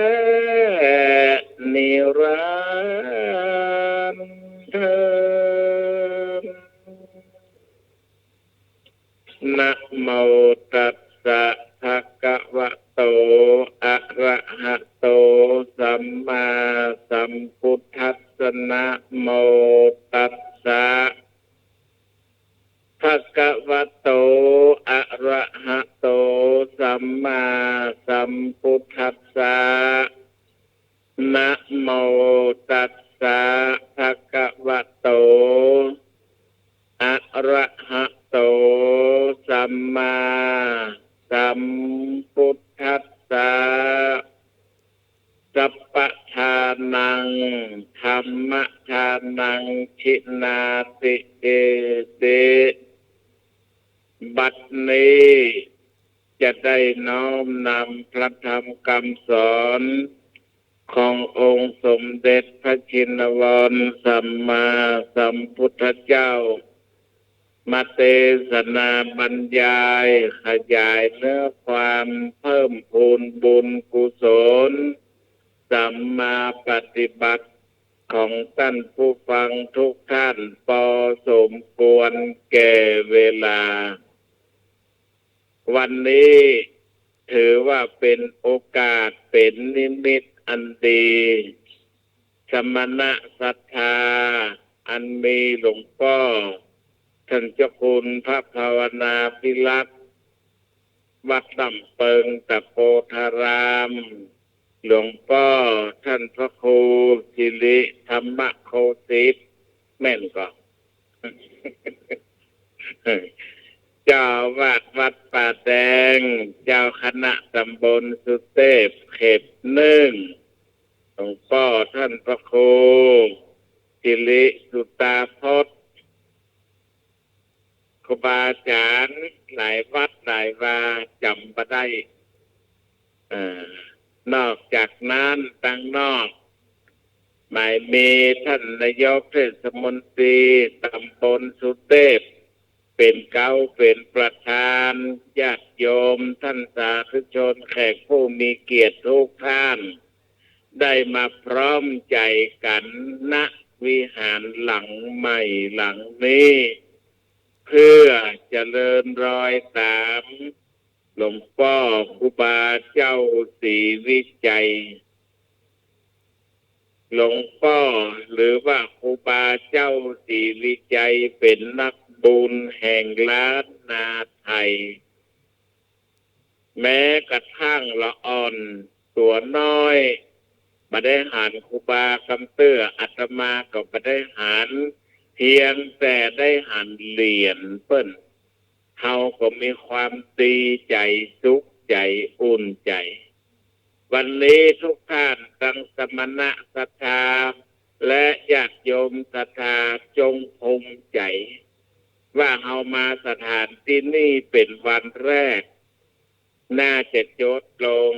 นิรันดร์เทอญ นะโมตัสสะ ภะคะวะโต อะระหะโต สัมมาสัมพุทธัสสะ นะโมตัสสะ ภะคะวะโต อะระหะโต สัมมาสัมพุทธัสสะ นะโมตัสสะ ภะคะวะโต อะระหะโต สัมมาสัมพุทธัสสะ สัพพะทานัง ธัมมะทานัง ขิณาติ เอติ บัดนี้จะได้น้อมนำพระธรรมคำสอนขององค์สมเด็จพระชินวรสัมมาสัมพุทธเจ้า มาเตสนาบรรยายขยายเนื้อความเพิ่มพูนบุญกุศลสัมมาปฏิบัติของท่านผู้ฟังทุกท่านพอสมควรแก่เวลา วันนี้ถือว่าเป็นโอกาส เป็นนิมิตอันดี สมณศรัทธาอันมีหลวงป้อท่านเจ้าคุณพระภาวนาภิรักษ์ วัดลำเปิงตะโพธาราม หลวงป้อท่านพระครูสิริธรรมโคสิทธิ์ แม่นก่อ เจ้าอาวาสวัดป่าแดง เจ้าคณะตำบลสุเทพเขตหนึ่ง หลวงป้อท่านพระครูสิริสุตาพจน์ ครูบาอาจารย์หลายวัดหลายวา จ๋ำบ่ได้ เอ่อ นอกจากนั้นตังนอก หมายมีท่านนายกเทศมนตรีตำบลสุเทพ เป๋นเก๊าเป๋นประธาน ญาติโยมท่านสาธุชนแขกผู้มีเกียรติทุกท่าน ได้มาพร้อมใจ๋กั๋น ณ วิหารหลังใหม่หลังนี้ เพื่อเจริญรอยต๋ามหลวงป้อครูบาเจ้าศรีวิชัย หลวงป้อหรือว่าครูบาเจ้าศรีวิชัยเป๋นนักบุญแห่งล้านนาไทย แม้กระทั่งละอ่อนตั๋วน้อย บ บ่ได้หันครูบากำเตื้อ อาตมาก็บ่ได้หัน เพียงแต่ได้หันเหรียญเปิ้น เฮาก็มีความดีใจ๋ สุขใจ๋ อุ่นใจ๋ วันนี้ทุกท่านตังสมณะศรัทธา และญาติโยมศรัทธาจงภูมิใจ๋ ว่าเฮามาสถานตี้นี่เป๋นวันแรก น่าจะจดลง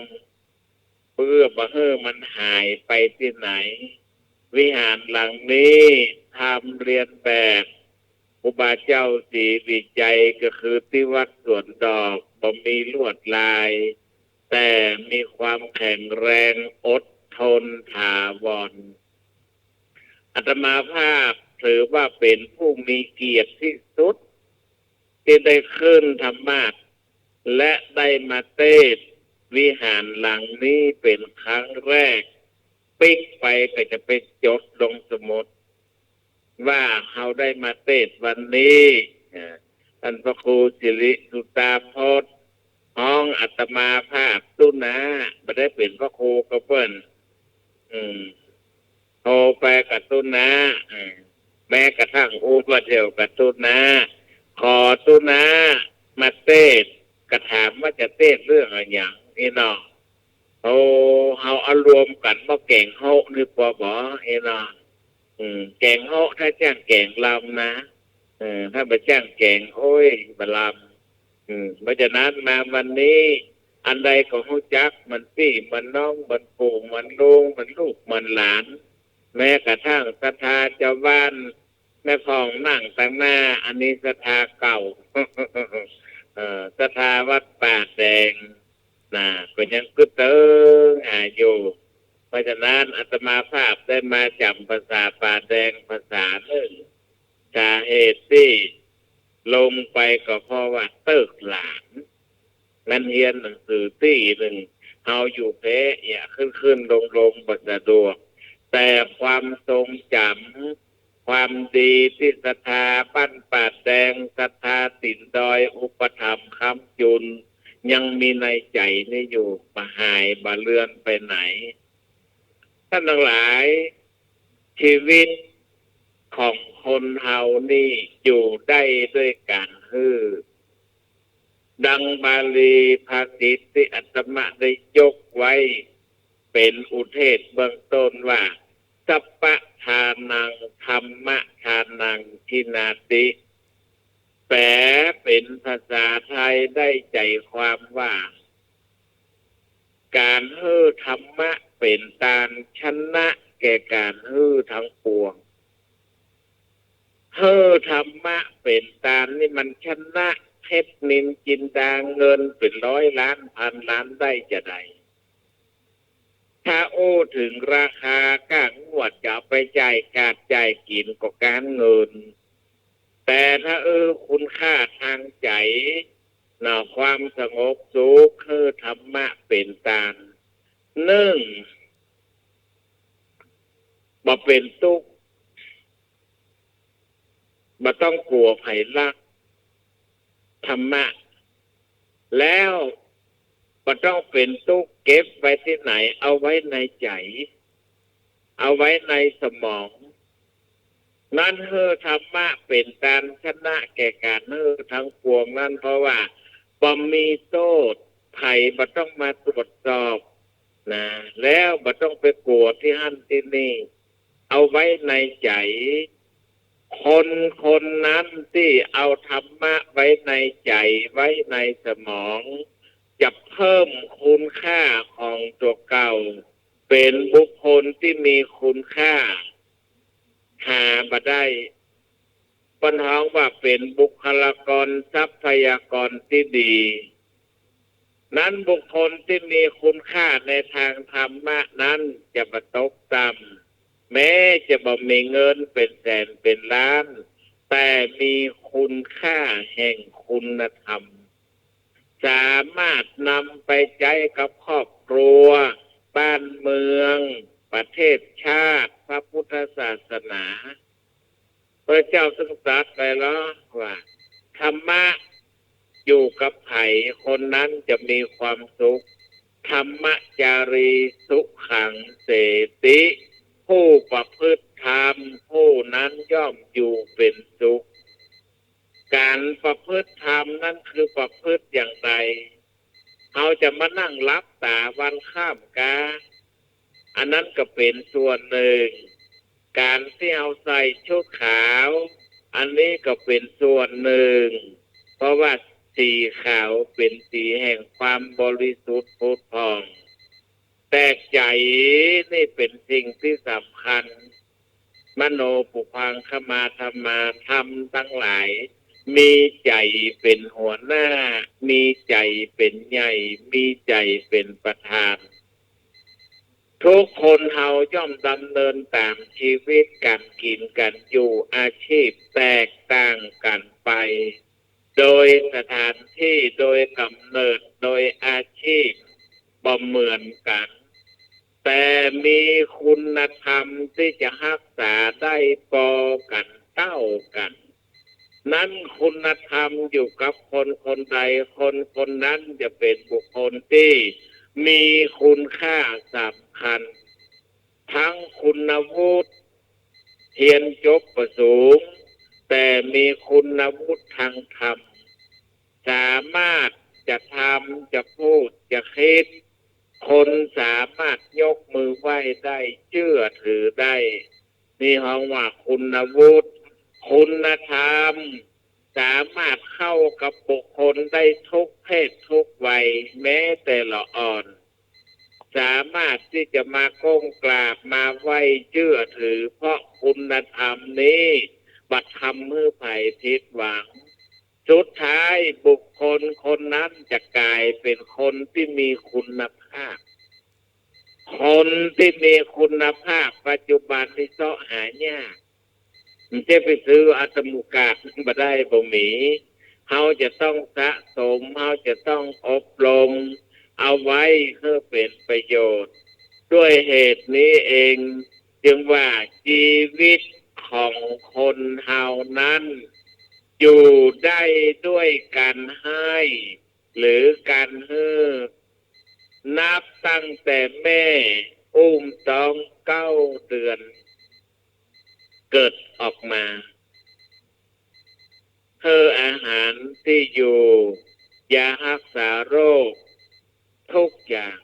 เปื้อบ่หื้อมันหายไปตี้ไหน วิหารหลังนี้ทำเลียนแบบครูบาเจ้าศรีวิชัย ก็คือตี้วัดสวนดอก บ่มีลวดลาย แต่มีความแข็งแรงอดทนถาวร อาตมาภาพถือว่าเป๋นผู้มีเกียรติตี้สุด ตี้ได้ขึ้นธรรมาสน์ และได้มาเตศน์วิหารหลังนี้เป๋นครั้งแรก ปิ๊กไปก็จะไปจดลงสมุด ว่าเฮาได้มาเตศน์วันนี้ อ่า ต้านพระครูสิริสุตตาพจน์ ฮ้องอาตมาภาพตุ๊นา บ่ได้เป๋นพระครูกับเปิ้น อืม โทรไปกับตุ๊นา อืม แม้กระทั่งอู้บ่าเดี่ยวกับตุ๊นา ขอตุ๊นามาเตศน์ ก็ถามว่าจะเตศน์เรื่องอะหยัง อี้เนาะ โอ้ เฮาเอารวมกั๋นว่าแก๋งโฮะนี่ปอบ่ อี้เนาะ อืม แก๋งโฮะ ถ้าจ้างแก๋งลำนะ เออ ถ้าบ่จ้างแก๋ง โอ้ย บ่ลำ อืม เพราะฉะนั้นมาวันนี้ อันใดก็ฮู้จัก เหมือนปี้เหมือนน้อง เหมือนปู่เหมือนลุง เหมือนลูกเหมือนหลาน แม้กระทั่งศรัทธาจาวบ้าน แม่พ่องนั่งตังหน้า อันนี้ศรัทธาเก่า เอ่อ ศรัทธาวัดป่าแดง นะ ก็ยังกึ๊ดเติงหาอยู่ เพราะฉะนั้นอาตมาภาพได้มาจ๋ำภาษาป่าแดงภาษานึ่ง สาเหตุตี้ลงไปก็เพราะว่าเติ๊กหลาน มันเฮียนหนังสือตี้นึ่ง เฮาอยู่แพร่ เหีย ขึ้นๆ ลงๆ บ่สะดวก แต่ความทรงจ๋ำ ความดีตี้ศรัทธาบ้านป่าแดง ศรัทธาตี๋นดอย อุปถัมภ์ค้ำจุน ยังมีในใจ๋นี่อยู่ บ่หายบ่เลือนไปไหน ต้านตังหลาย ชีวิตของคนเฮานี่อยู่ได้ด้วยก๋านหื้อ ดังบาลีภาษิตตี้อาตมาได้ยกไว้เป๋นอุเทศเบื้องต้นว่า สัพพะทานัง ธัมมะทานัง ทินนาติ แปลเป๋นภาษาไทยได้ใจ๋ความว่า ก๋านหื้อธรรมะเป๋นตาน ชนะแก่ก๋านหื้อทั้งปวง หื้อธรรมะเป๋นตานนี่มันชนะเพชรนิลจินดา เงินเป๋นร้อยล้านพันล้านได้จาใด ถ้าอู้เถิงราคาก้างวดจะเอาไปจ่ายกาดจ่ายกิ๋นก็ก้านเงิน แต่ถ้า เออ คุณค่าตางใจ๋ นะ ความสงบสุข หื้อธรรมะเป๋นตาน นึ่ง บ่เป๋นตุ๊กข์ บ่ต้องกั๋วใผลัก ธรรมะ แล้วบ่ต้องเป๋นตุ๊กข์ เก็บไว้ตี้ไหน เอาไว้ในใจ๋ เอาไว้ในสมอง นั้นหื้อธรรมะเป๋นตานชนะแก่ก๋านหื้อทั้งปวงนั้น เพราะว่าบ่มีโต้ษ ใผบ่ต้องมาตรวจสอบ นะ แล้วบ่ต้องไปกั๋วตี้หั้นตี้นี่ เอาไว้ในใจ๋ คนคนนั้นตี้เอาธรรมะไว้ในใจ๋ ไว้ในสมอง จะเพิ่มคุณค่าของตั๋วเก่า เป๋นบุคคลตี้มีคุณค่า หาบ่ได้ เปิ้นฮ้องว่าเป๋นบุคลากรทรัพยากรตี้ดี นั้นบุคคลตี้มีคุณค่าในตางธรรมะนั้นจะบ่ตกต่ำ แม้จะบ่มีเงินเป๋นแสนเป๋นล้าน แต่มีคุณค่าแห่งคุณธรรม สามารถนำไปใจ๊กับครอบครัว บ้านเมือง ประเทศชาติ พระพุทธศาสนา พระเจ้าตึงตรัสไว้แล้วว่า ธรรมะอยู่กับใผ คนนั้นจะมีความสุข ธรรมจารีสุขังเสติ ผู้ประพฤติธรรม ผู้นั้นย่อมอยู่เป็นสุข ก๋านประพฤติธรรมนั้นคือประพฤติอย่างใด เฮาจะมานั่งหลับต๋าวันค่ำกา อันนั้นก็เป๋นส่วนนึ่ง ก๋านตี้เฮาใส่ชุดขาว อันนี้ก็เป๋นส่วนนึ่ง เพราะว่าสีขาวเป๋นสีแห่งความบริสุทธิ์ผุดผ่อง แต่ใจ๋นี่เป๋นสิ่งตี้สำคัญ มโนปุพพังคมาธัมมา ธรรมตังหลาย มีใจ๋เป๋นหัวหน้า มีใจ๋เป๋นใหญ่ มีใจ๋เป๋นประธาน ทุกคนเฮาย่อมดำเนินต๋ามชีวิตก๋านกิ๋นก๋านอยู่ อาชีพแตกต่างกั๋นไป โดยสถานตี้ โดยก๋ำเนิด โดยอาชีพ บ่เหมือนกั๋น แต่มีคุณธรรมตี้จะฮักษาได้ปอกั๋น เต้ากั๋น นั้นคุณธรรมอยู่กับคนคนใด คนคนนั้นจะเป๋นบุคคลตี้มีคุณค่าสำคัญ ทั้งคุณวุฒิ เฮียนจบบ่สูง แต่มีคุณวุฒิทางธรรม สามารถจะทำ จะพูด จะกึ๊ด คนสามารถยกมือไหว้ได้ เจื้อถือได้ นี่ฮ้องว่าคุณวุฒิ คุณธรรม สามารถเข้ากับบุคคลได้ทุกเพศทุกวัย แม้แต่ละอ่อน สามารถตี้จะมาก้มกราบ มาไหว้ เจื้อถือ เพราะคุณธรรมนี้บ่ทำหื้อใผผิดหวัง สุดท้ายบุคคลคนนั้นจะก๋ายเป๋นคนตี้มีคุณภาพ คนตี้มีคุณภาพปัจจุบันนี้เซาะหายาก มันจะไปซื้ออัตมุกาดบ่ได้ บ่มี เฮาจะต้องสะสม เฮาจะต้องอบรมเอาไว้หื้อเป๋นประโยชน์ ด้วยเหตุนี้เอง จึงว่าชีวิตของคนเฮานั้น อยู่ได้ด้วยก๋านหื้อ หรือก๋านหื้อ นับตั้งแต่แม่อุ้มต๊องเก้าเดือน เกิดออกมา หื้ออาหารตี้อยู่ ยาฮักษาโรค ทุกอย่าง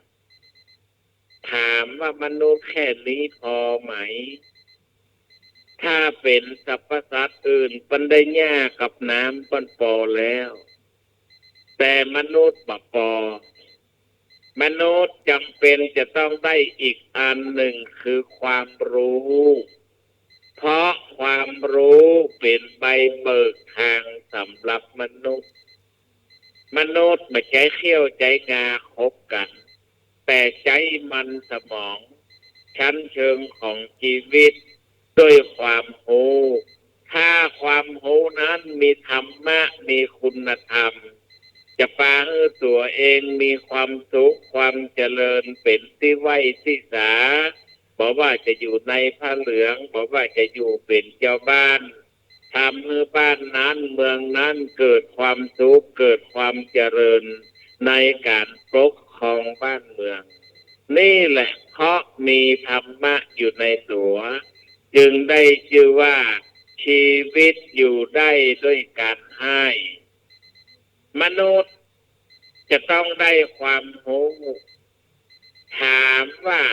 ถามว่ามนุษย์แค่นี้พอไหม ถ้าเป๋นสรรพสัตว์อื่น เปิ้นได้หญ้ากับน้ำเปิ้นปอแล้ว แต่มนุษย์บ่ปอ มนุษย์จ๋ำเป๋นจะต้องได้อีกอันนึ่งคือความฮู้ เพราะความฮู้เป๋นใบเบิกทางสำหรับมนุษย์ มนุษย์บ่ใจ๊เขี้ยวใจ๊งาขบกั๋น แต่ใจ๊มันสมอง ชั้นเชิงของชีวิต ด้วยความฮู้ ถ้าความฮู้นั้นมีธรรมะ มีคุณธรรม จะปาหื้อตั๋วเองมีความสุข ความเจริญเป๋นตี้ไหว้ตี้สา บ่ว่าจะอยู่ในผ้าเหลือง บ่ว่าจะอยู่เป๋นจาวบ้าน ทำหื้อบ้านนั้นเมืองนั้นเกิดความสุข เกิดความเจริญในก๋านปกครองบ้านเมือง นี่แหละเพราะมีธรรมะอยู่ในตั๋ว จึงได้จื้อว่าชีวิตอยู่ได้ด้วยก๋านหื้อ มนุษย์จะต้องได้ความฮู้ ถามว่า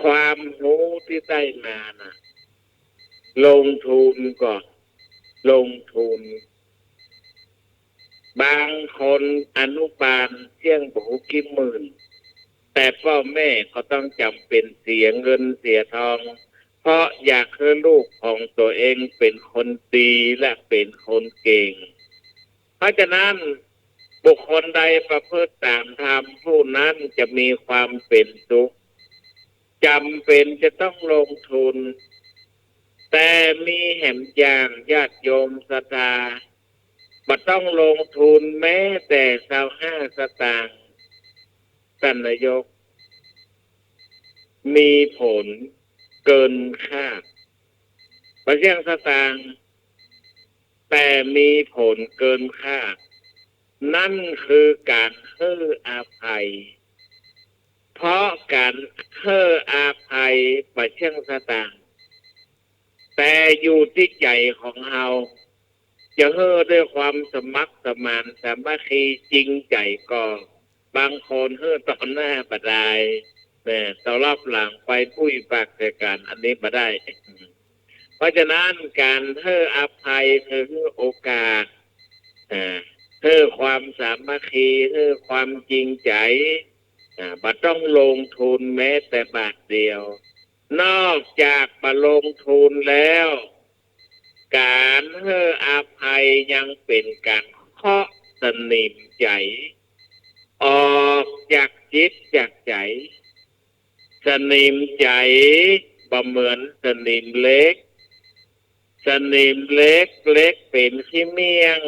ความฮู้ตี้ได้มาน่ะ ลงทุนก่อ ลงทุน บางคนอนุบาลเสี้ยงบ่ฮู้กี่หมื่น แต่ป้อแม่ก็ต้องจ๋ำเป๋นเสียเงินเสียทอง เพราะอยากหื้อลูกของตั๋วเองเป๋นคนดีและเป๋นคนเก่ง เพราะฉะนั้น บุคคลใดประพฤติต๋ามธรรม ผู้นั้นจะมีความเป๋นสุข จ๋ำเป๋นจะต้องลงทุน แต่มีแหมอย่างญาติโยมศรัทธา บ่ต้องลงทุนแม้แต่ซาวห้าสตางค์ ต้านนายก มีผลเกินคาด บ่เสี้ยงสตางค์ แต่มีผลเกินคาด นั่นคือก๋านหื้ออภัย เพราะก๋านหื้ออภัยบ่เจื้องสตางค์ แต่อยู่ตี้ใจ๋ของเฮา จะหื้อด้วยความสมัครสมานสามัคคีจริงใจ๋ก่อ บางคนหื้อต่อหน้าบ่ดาย เนี่ย ต่อรอบหลังไปปุ้ยปากใส่กั๋น อันนี้บ่ได้ เพราะฉะนั้นก๋านหื้ออภัยคือหื้อโอกาส อ่า หื้อความสามัคคี หื้อความจริงใจ๋ อ่า บ่ต้องลงทุนแม้แต่บาทเดียว นอกจากบ่ลงทุนแล้ว ก๋านหื้ออภัยยังเป๋นก๋านเคาะสนิมใจ๋ ออกจากจิตจากใจ๋ สนิมใจ๋บ่เหมือนสนิมเหล็ก สนิมเหล็ก เหล็กเป๋นขี้เmiesยง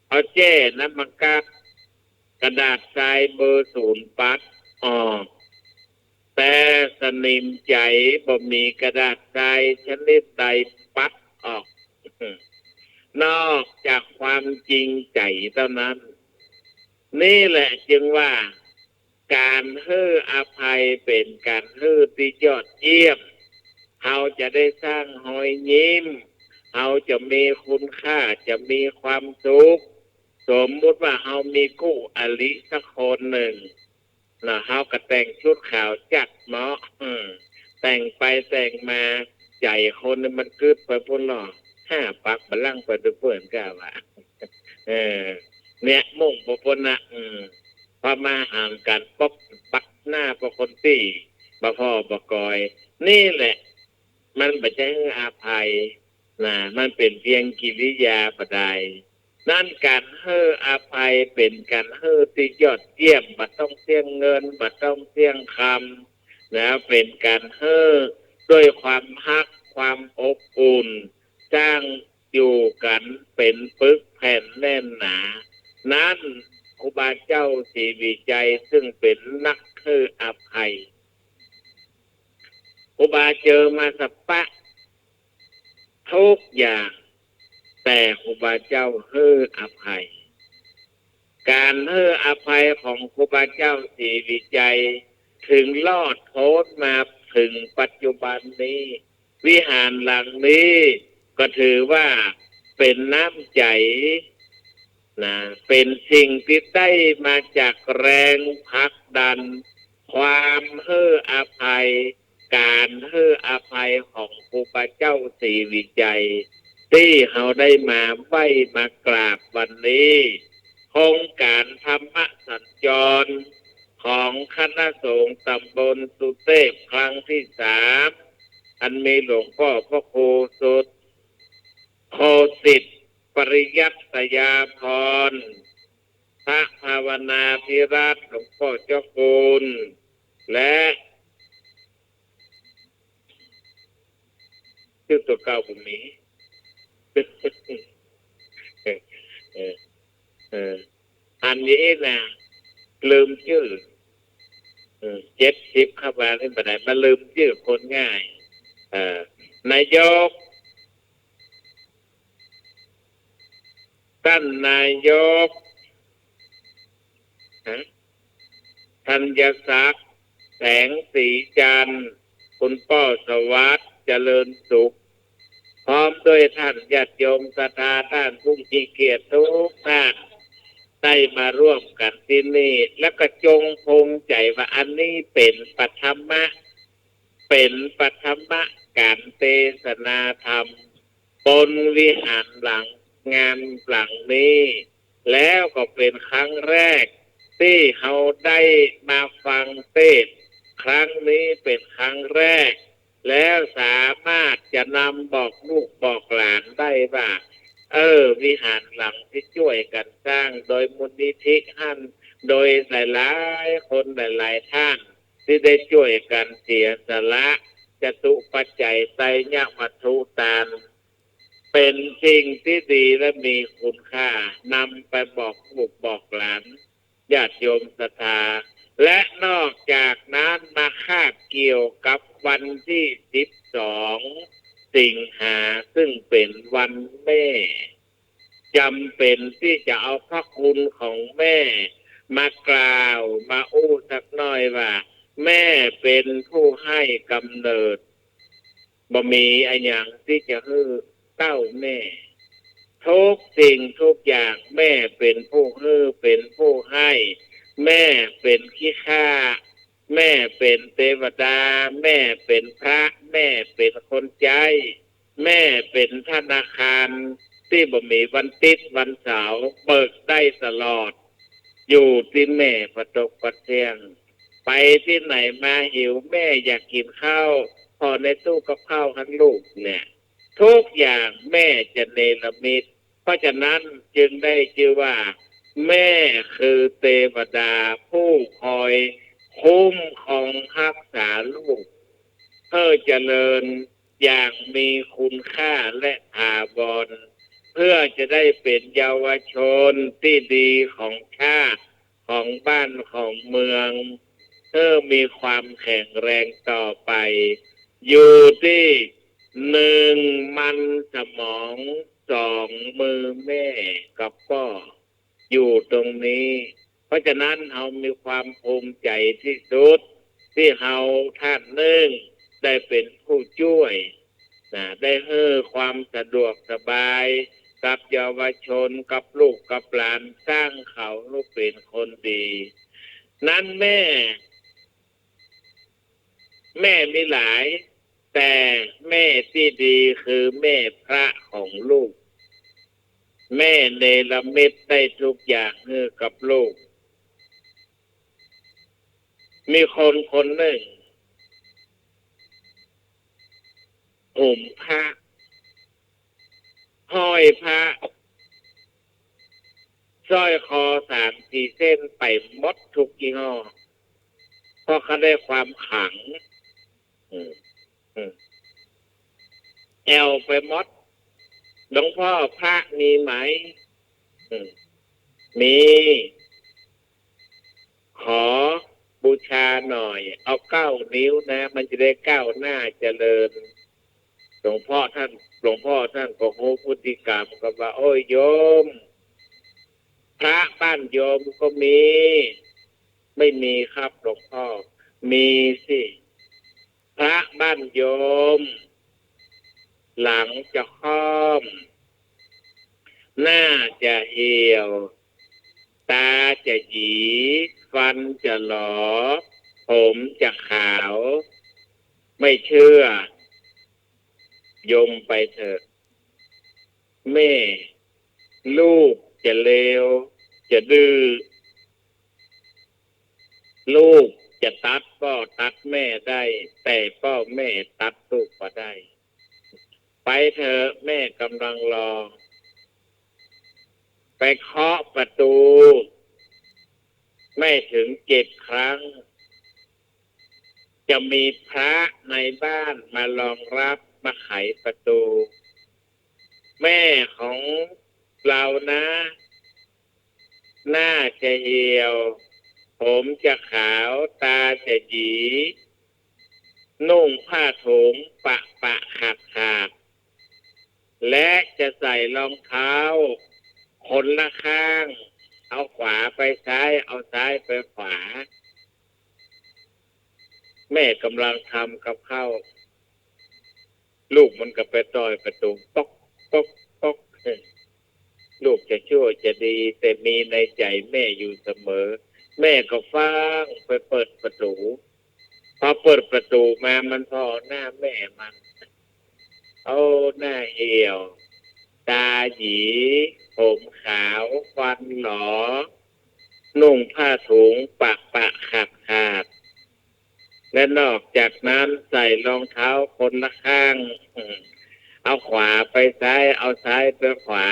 เอาแจ้น้ำมันก๊าซ กระดาษทรายเบอร์ศูนย์ปัดออก แต่สนิมใจ๋บ่มีกระดาษทรายชนิดใดปัดออก นอกจากความจริงใจ๋เต้านั้น นี่แหละจึงว่า ก๋านหื้ออภัยเป๋นก๋านหื้อตี้ยอดเยี่ยม เฮาจะได้สร้างฮอยยิ้ม เฮาจะมีคุณค่า จะมีความสุข สมมุติว่าเฮามีกู้อริสักคนนึ่ง นะ เฮาก็แต่งชุดขาวจัดเหมาะ อืม แต่งไปแต่งมา ใจ๋คนนี่มันกึ๊ดไปปู้นลอ ห้าปักบัลลังก์ไปดูเปิ้นก้าว่า เออ เนี่ย มุ่งไปปู้นนะ อืม พอมาหากั๋นปุ๊บ บัดหน้าปอคนตี้ บ่พ่อบ่กอย นี่แหละ มันบ่ใจ้หื้ออภัย นะ มันเป๋นเพียงกิริยาบ่ดาย นั้นก๋านหื้ออภัยเป๋นก๋านหื้อตี้ยอดเยี่ยม บ่ต้องเสี้ยงเงิน บ่ต้องเสี้ยงคำ นะ เป๋นก๋านหื้อด้วยความฮัก ความอบอุ่น สร้างอยู่กั๋นเป๋นปึกแผ่นแน่นหนา นั้นครูบาเจ้าศรีวิชัยซึ่งเป๋นนักหื้ออภัย ครูบาเจอมาสะปะ ทุกอย่าง แต่ครูบาเจ้าหื้ออภัย ก๋านหื้ออภัยของครูบาเจ้าศรีวิชัย เถิงรอดป๊นมาเถิงปัจจุบันนี้ วิหารหลังนี้ก็ถือว่าเป๋นน้ำใจ๋ นะ เป๋นสิ่งตี้ได้มาจากแรงผลักดัน ความหื้ออภัย ก๋านหื้ออภัยของครูบาเจ้าศรีวิชัย ตี้เฮาได้มาไหว้มากราบวันนี้ โครงก๋านธรรมสัญจร ของคณะสงฆ์ตำบลสุเตพครั้งตี้สาม อันมีหลวงป้อพระครูสุทธิ์ โคสิทธิ์ ปริยัตยาภรณ์ พระภาวนาภิรัตน์ หลวงป้อเจ้าคุณ และ จื้อตั๋วเก่าบ่มี เออ เออ อันนี้นะ ลืมจื้อ เออ เจ็ดสิบเข้ามานี่บ่ได้ มาลืมจื้อคนง่าย เออ นายก ต้านนายก ฮะ ธัญศักดิ์ แสงสีจันทร์ คุณป้อสวัสดิ์ เจริญสุข พร้อมด้วยท่านญาติโยมศรัทธา ท่านผู้มีเกียรติทุกท่าน ได้มาร่วมกั๋นตี้นี่ แล้วก็จงภูมิใจ๋ว่าอันนี้เป๋นปฐมะ เป๋นปฐมะก๋านเตสนาธรรม บนวิหารหลัง งานหลังนี้ แล้วก็เป๋นครั้งแรกตี้เฮาได้มาฟังเตสน์ ครั้งนี้เป๋นครั้งแรก แล้วสามารถจะนำบอกลูกบอกหลานได้ว่า เออ วิหารหลังตี้จ้วยกั๋นสร้างโดยมูลนิธิหั้น โดยหลายๆ คนหลายๆ ท่าน ตี้ได้จ้วยกั๋นเสียสละ จตุปัจจัย ไตรยวัตถุตาน เป๋นสิ่งตี้ดีและมีคุณค่า นำไปบอกลูกบอกหลาน ญาติโยมศรัทธา และนอกจากนั้นมาคาบเกี่ยวกับวันตี้สิบสอง สิงหา ซึ่งเป๋นวันแม่ จ๋ำเป๋นตี้จะเอาพระคุณของแม่มากล่าว มาอู้สักหน้อยว่า แม่เป๋นผู้ให้ก๋ำเนิด บ่มีอะหยังตี้จะหื้อเต้าแม่ ทุกสิ่งทุกอย่างแม่เป๋นผู้หื้อ เป๋นผู้ให้ แม่เป๋นขี้ข้า แม่เป๋นเตวดา แม่เป๋นพระ แม่เป๋นคนใจ๊ แม่เป๋นธนาคารตี้บ่มีวันติ๊ดวันเสาร์ เปิดได้ตลอด อยู่ตี้แม่ประตกประเตี้ยง ไปตี้ไหนมาหิว แม่อยากกิ๋นข้าว ผ่อในตู้กับข้าวหั้นลูกเนี่ย ทุกอย่างแม่จะเนรมิต เพราะฉะนั้นจึงได้จื้อว่า แม่คือเตวดาผู้คอยคุ้มครองฮักษาลูก เพื่อเจริญอย่างมีคุณค่าและถาวร เพื่อจะได้เป๋นเยาวชนตี้ดีของชาติ ของบ้านของเมือง เพื่อมีความแข็งแรงต่อไป อยู่ตี้หนึ่งมันสมอง สองมือแม่กับป้อ อยู่ตรงนี้ เพราะฉะนั้นเฮามีความภูมิใจ๋ตี้สุด ตี้เฮาต้านนึ่งได้เป๋นผู้จ้วยนะ ได้หื้อความสะดวกสบายกับเยาวชน กับลูกกับหลาน สร้างเขาหื้อเป๋นคนดี นั้นแม่ แม่มีหลาย แต่แม่ตี้ดีคือแม่พระของลูก แม่เนรมิตได้ทุกอย่างหื้อกับลูก มีคนคนนึ่ง หุมพระ ห้อยพระ สร้อยคอสามสี่เส้นไปหมดทุกยี่ห้อ เพราะเขาได้ความขลัง อืม อืม แอ่วไปหมด หลวงพ่อพระมีไหม อืม มี ขอบูชาหน่อย เอาเก้านิ้วนะ มันจะได้ก้าวหน้าเจริญ หลวงพ่อต้าน หลวงพ่อต้านก็ฮู้พฤติกรรมก็ว่า โอ้ยโยม พระบ้านโยมก็มี ไม่มีครับหลวงพ่อ มีสิ พระบ้านโยม หลังจะค่อม หน้าจะเหี่ยว ตาจะหยี ฟันจะหลอ ผมจะขาว ไม่เชื่อ โยมไปเถอะ แม่ ลูกจะเลว จะดื้อ ลูกจะตัดป้อตัดแม่ได้ แต่ป้อแม่ตัดลูกบ่ได้ ไปเถอะ แม่กำลังรอ ไปเคาะประตู ไม่ถึงเจ็ดครั้ง จะมีพระในบ้านมารองรับ มาไขประตู แม่ของเรานะ หน้าจะเหี่ยว ผมจะขาว ตาจะหยี นุ่งผ้าถุงปะปะขาดขาด และจะใส่รองเท้าคนละข้าง เอาขวาไปซ้าย เอาซ้ายไปขวา แม่กำลังทำกับข้าว ลูกมันก็ไปต้อยประตู ป๊อก ป๊อก ป๊อก ลูกจะชั่วจะดี แต่มีในใจ๋แม่อยู่เสมอ แม่ก็ฟั่งไปเปิดประตู พอเปิดประตูมา มันผ่อหน้าแม่มัน โอ้ หน้าเหี่ยว ตาหยี ผมขาว ฟันหลอ นุ่งผ้าถุงปะปะขาดขาด และนอกจากนั้นใส่รองเท้าคนละข้าง อืม เอาขวาไปซ้าย เอาซ้ายไปขวา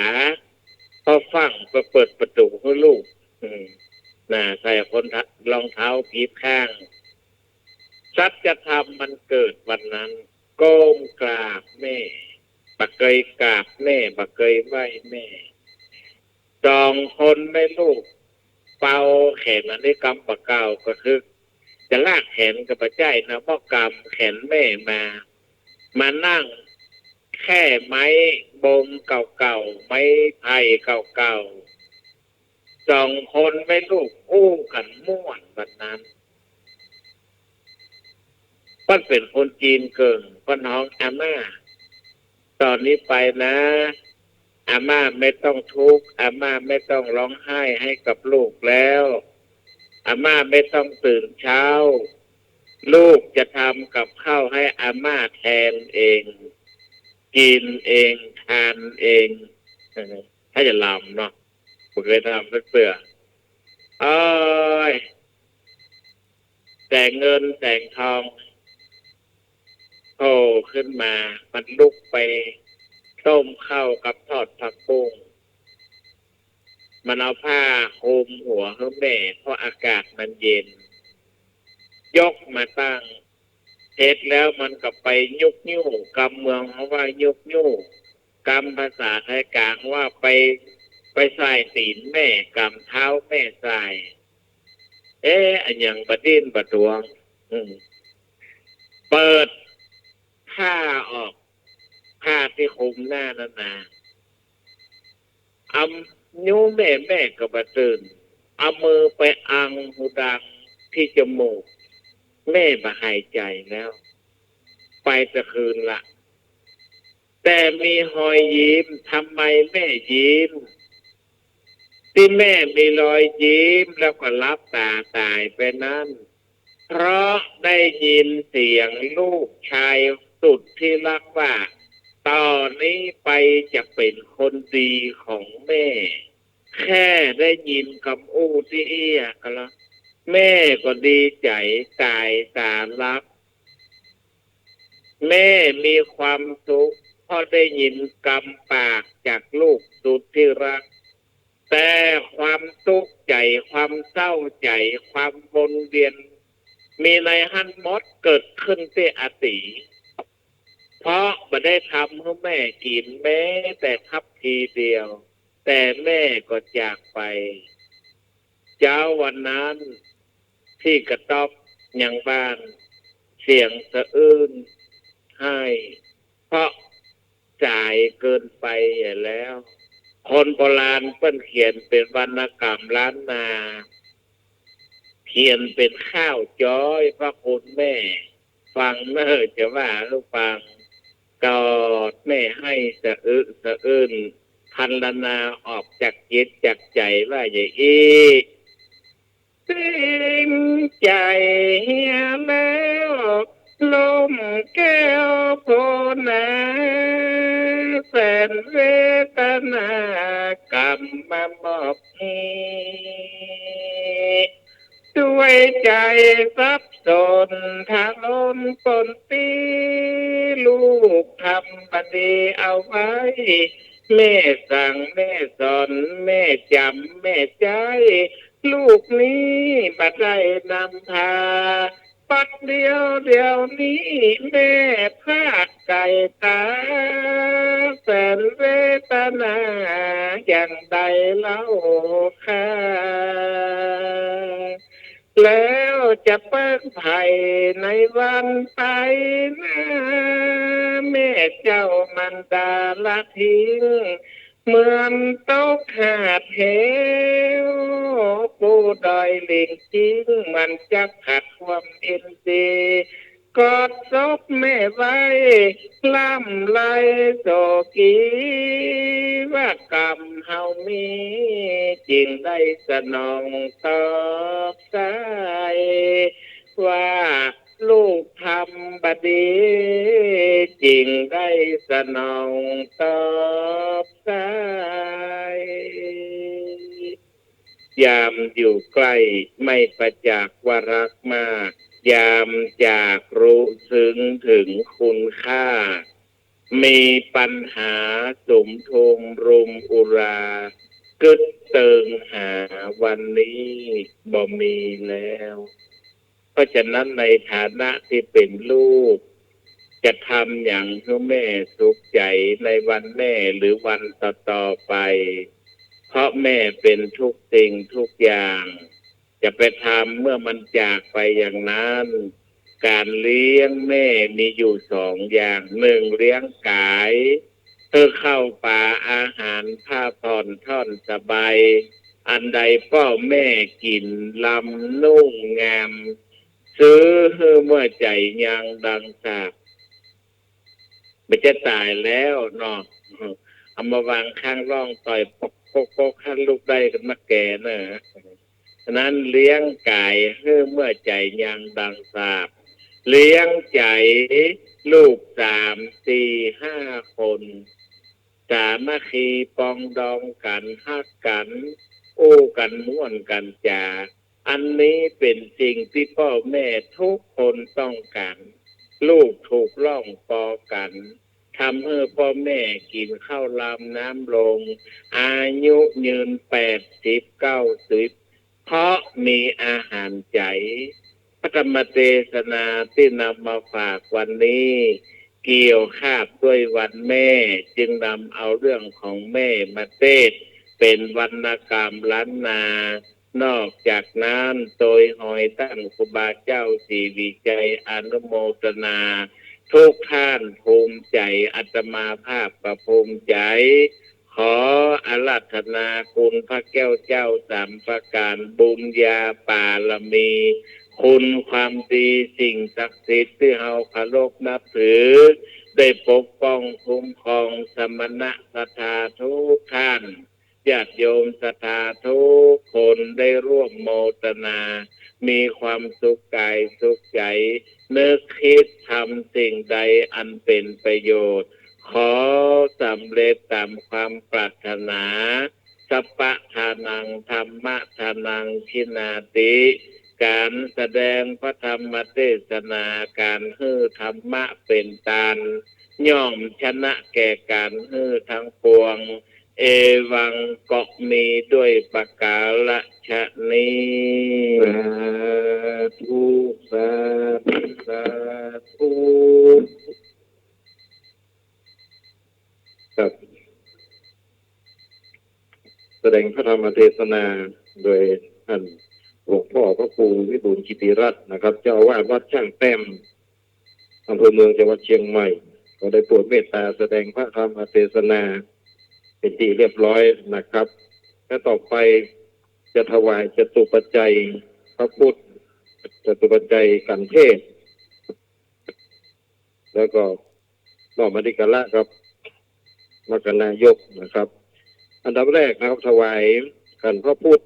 ก็ฟั่งไปเปิดประตูหื้อลูก อืม น่ะ ใส่คนทะ- รองเท้าผิดข้าง สัจธรรมมันเกิดวันนั้น ก้มกราบแม่ บ่เกยกราบแม่ บ่เกยไหว้แม่ สองคนแม่ลูก เป่าแขน อันนี้กำบ่าเกล้า ก็คือจะลากแขนก็บ่ใจ้นะ เมื่อกำแขนแม่มา มานั่ง แค่ไม้บงเก่าๆ ไม้ไผ่เก่าๆ สองคนแม่ลูกอู้กั๋นม่วนวันนั้น เปิ้นเป๋นคนจีนเกิ่ง เปิ้นฮ้อง "อาม่า ต่อนี้ไปนะ อาม่าไม่ต้องทุกข์ อาม่าไม่ต้องร้องไห้ให้กับลูกแล้ว อาม่าไม่ต้องตื่นเช้า ลูกจะทำกับข้าวให้อาม่าแทนเอง กิ๋นเอง ทานเอง" เออ ถ้าจะลำเนาะ บ่เกยทำสักเตื้อ โอ๊ย แสงเงินแสงทองโผล่ขึ้นมา มันลุกไปต้มข้าวกับทอดผักบุ้ง มันเอาผ้าคลุมหัวหื้อแม่ เพราะอากาศมันเย็น ยกมาตั้ง เสร็จแล้วมันก็ไปยุกยู้ กำเมืองเฮาว่ายุกยู้ กำภาษาไทยกลางว่าไป ไปส่ายตี๋นแม่ กำเท้าแม่ส่าย เอ๊ะ อะหยังบ่ดิ้นบ่ตวง อืม เปิดผ้าออก ผ้าตี้คลุมหน้านั้นนา อำยู้แม่ แม่ก็บ่ตื่น เอามือไปอังหูดังตี้จมูก แม่บ่หายใจ๋แล้ว ไปตะคืนละ แต่มีฮอยยิ้ม ทำไมแม่ยิ้ม ตี้แม่มีรอยยิ้มแล้วก็หลับต๋าต๋ายไปนั้น เพราะได้ยินเสียงลูกชายสุดที่รักว่า ต่อนี้ไปจะเป๋นคนดีของแม่ แค่ได้ยินกำอู้ตี้เอี้ยก็แล้ว แม่ก็ดีใจ๋ต๋ายต๋าหลับ แม่มีความสุข เพราะได้ยินกำปากจากลูกสุดที่รัก แต่ความตุ๊กข์ใจ๋ ความเศร้าใจ๋ ความวนเวียน มีในหั้นหมด เกิดขึ้นตี้อาตี๋ เพราะบ่ได้ทำหื้อแม่กิ๋นแม้แต่ทัพพีเดียว แต่แม่ก็จากไป เจ๊าวันนั้นตี้กระต๊อบยังบ้าน เสียงสะอื้นไห้ เพราะสายเกินไปแล้ว คนโบราณเปิ้นเขียนเป๋นวรรณกรรมล้านนา เขียนเป๋นข้าวจ้อยพระคุณแม่ ฟังเน่อ จะว่าหื้อฟัง กอดแม่ไห้สะอึกสะอื้น พรรณนาออกจากจิตจากใจ๋ว่าอย่างอี้ สิ้นใจ๋เหียแล้ว ล้มแก้วโพนา แสนเวทนากำมามอบนี้ ด้วยใจ๋สับสนทะลนปนปี้ ลูกทำบ่ดีเอาไว้ แม่สั่งแม่สอน แม่จ๋ำแม่ใจ๊ ลูกนี้บ่ได้นำพา ปัดเดียวเดี๋ยวนี้แม่พรากไก่ต๋า แสนเวทนาอย่างใดเล่าค่ะ แล้วจะเปิ้งใผในวันไปหน้า แม่เจ้ามันดาละทิ้ง เหมือนตกหาดเหว ปูดอยหลิงจิง มันจักผัดความเอ็นดี กอดศพแม่ไว้ ร่ำไรโศกี ว่ากรรมเฮามี จึงได้สนองตอบสาย ว่าลูกทำบ่ดี จึงได้สนองตอบสาย ยามอยู่ใกล้ไม่ประจักษ์ว่ารักมาก ยามจากรู้ซึ้งถึงคุณค่า มีปัญหาสุมทุมรุมอุรา กึ๊ดเติงหาวันนี้บ่มีแล้ว เพราะฉะนั้นในฐานะตี้เป๋นลูก จะทำหยังหื้อแม่สุขใจ๋ในวันแม่หรือวันต่อๆ ไป เพราะแม่เป๋นทุกสิ่งทุกอย่าง จะไปทำเมื่อมันจากไปอย่างนั้น ก๋านเลี้ยงแม่มีอยู่สองอย่าง นึ่ง เลี้ยงก๋าย หื้อข้าวป๋าอาหาร ผ้าผ่อนถ่อนสบาย อันใดป้อแม่กิ๋นลำนุ่งงาม ซื้อหื้อเมื่อใจ๋ยังดังสาป บ่าจะต๋ายแล้วเนาะ เอามาวางข้างล่องต่อยปกปกปก คันลูกได้กั๋นมาแก่เน่อ ฉะนั้นเลี้ยงก๋ายหื้อเมื่อใจ๋ยังดังสาป เลี้ยงใจ๋ลูกสามสี่ห้าคน สามัคคีปองดองกั๋น ฮักกั๋น อู้กั๋นม่วนกั๋นจ๋า อันนี้เป๋นสิ่งตี้ป้อแม่ทุกคนต้องก๋าน ลูกถูกล่องปอกั๋น ทำหื้อป้อแม่กิ๋นข้าวลำน้ำลง อายุยืนแปดสิบเก้าสิบ เพราะมีอาหารใจ๋ พระธรรมเตสนาตี้นำมาฝากวันนี้ เกี่ยวคาบด้วยวันแม่ จึงนำเอาเรื่องของแม่มาเตสน์ เป๋นวรรณกรรมล้านนา นอกจากนั้น โตยฮอยต้านครูบาเจ้าศรีวิชัย อนุโมทนา ทุกท่านภูมิใจ๋ อาตมาภาพก็ภูมิใจ๋ ขออาราธนาคุณพระแก้วเจ้าสามประก๋าน บุญญาบารมี คุณความดี สิ่งศักดิ์สิทธิ์ตี้เฮาเคารพนับถือ ได้ปกป้องคุ้มครองสมณะศรัทธาทุกท่าน ญาติโยมศรัทธาทุกคนได้ร่วมโมทนา มีความสุขก๋ายสุขใจ๋ นึกคิดทำสิ่งใดอันเป๋นประโยชน์ ขอสำเร็จต๋ามความปรารถนา สัพพะทานัง ธัมมะทานัง ขิณาติ ก๋านแสดงพระธรรมเตสนา ก๋านหื้อธรรมะเป๋นตาน ย่อมชนะแก่ก๋านหื้อทั้งปวง เอวัง ก็มีด้วยประก๋าระชะนี้ สาธุ สาธุ สาธุ ครับ แสดงพระธรรมเทศนาโดยท่านหลวงพ่อพระครูวิบูลย์กิติรัตน์นะครับ เจ้าอาวาสวัดช่างแต้ม อำเภอเมือง จังหวัดเชียงใหม่ ก็ได้โปรดเมตตาแสดงพระธรรมเทศนาเป๋นที่เรียบร้อยนะครับ และต่อไปจะถวายจตุปัจจัยพระพุทธ จตุปัจจัยขันเทศน์ แล้วก็มอบอธิการะกับมรรคนายกนะครับ อันดับแรกนะครับ ถวายขันพระพุทธ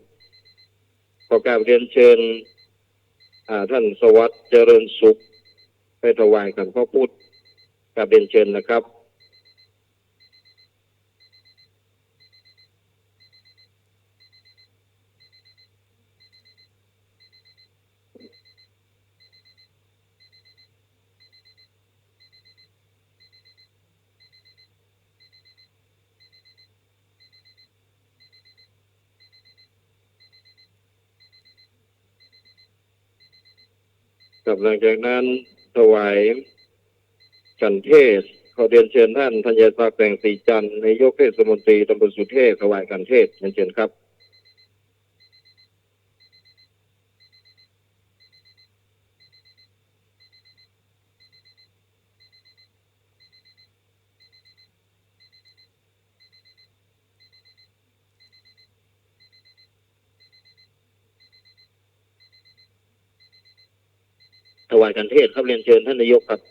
ขอกราบเรียนเชิญ อ่า ท่านสวัสดิ์เจริญสุข ไปถวายขันพระพุทธ กราบเรียนเชิญนะครับ ครับ หลังจากนั้นถวายขันเทศน์ ขอเรียนเชิญท่านธัญญศักดิ์ แสงสีจันทร์ นายกเทศมนตรีตำบลสุเทพ ถวายขันเทศน์ เรียนเชิญครับ ถวายขันเทศน์ครับ เรียนเชิญท่านนายกครับ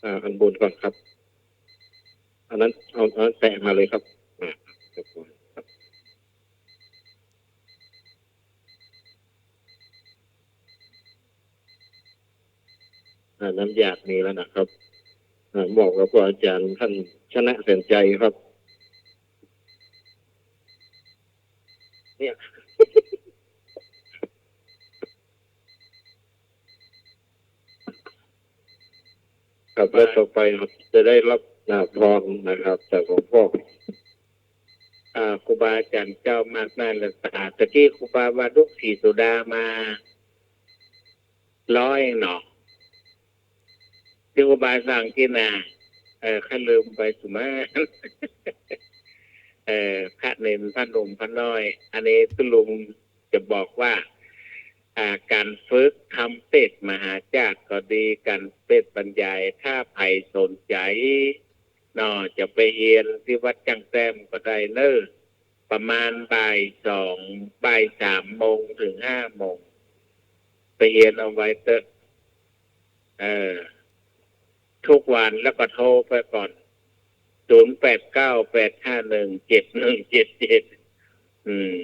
อ่า อันบนก่อนครับ อันนั้น เอา อันนั้นแตะมาเลยครับ อ่า ครับผม ครับ อ่า น้ำหยาดมีแล้วนะครับ อ่า มอบกับพระอาจารย์ท่านชนะแสนชัยครับ เนี่ย ครับ และต่อไปจะได้รับ อ่า พรนะครับ จากหลวงพ่อ อ่า ครูบาอาจารย์เจ้ามากหน้าหลวงตา ตะกี้ครูบาว่าลูกศิษย์สุดามา ร้อยเนาะ ตี้ครูบาสั่งกิ๋นน่ะ เออ ข้าลืมไปสุมา เออ พระเณร พระหนุ่ม พระน้อย อันนี้ตุ๊ลุงจะบอกว่า อ่า การฝึกทำเตสน์มหาจาก็ดี การเตสน์บรรยาย ถ้าใผสนใจ๋เนาะ จะไปเฮียนตี้วัดจ้างแต้มก็ได้เน่อ ประมาณบ่ายสอง บ่ายสามโมงเถิงห้าโมง ไปเฮียนเอาไว้เต๊อะ เออ ทุกวัน แล้วก็โทรไปก่อน ศูนย์แปดเก้า แปดห้าหนึ่ง เจ็ดหนึ่งเจ็ดเจ็ด อืม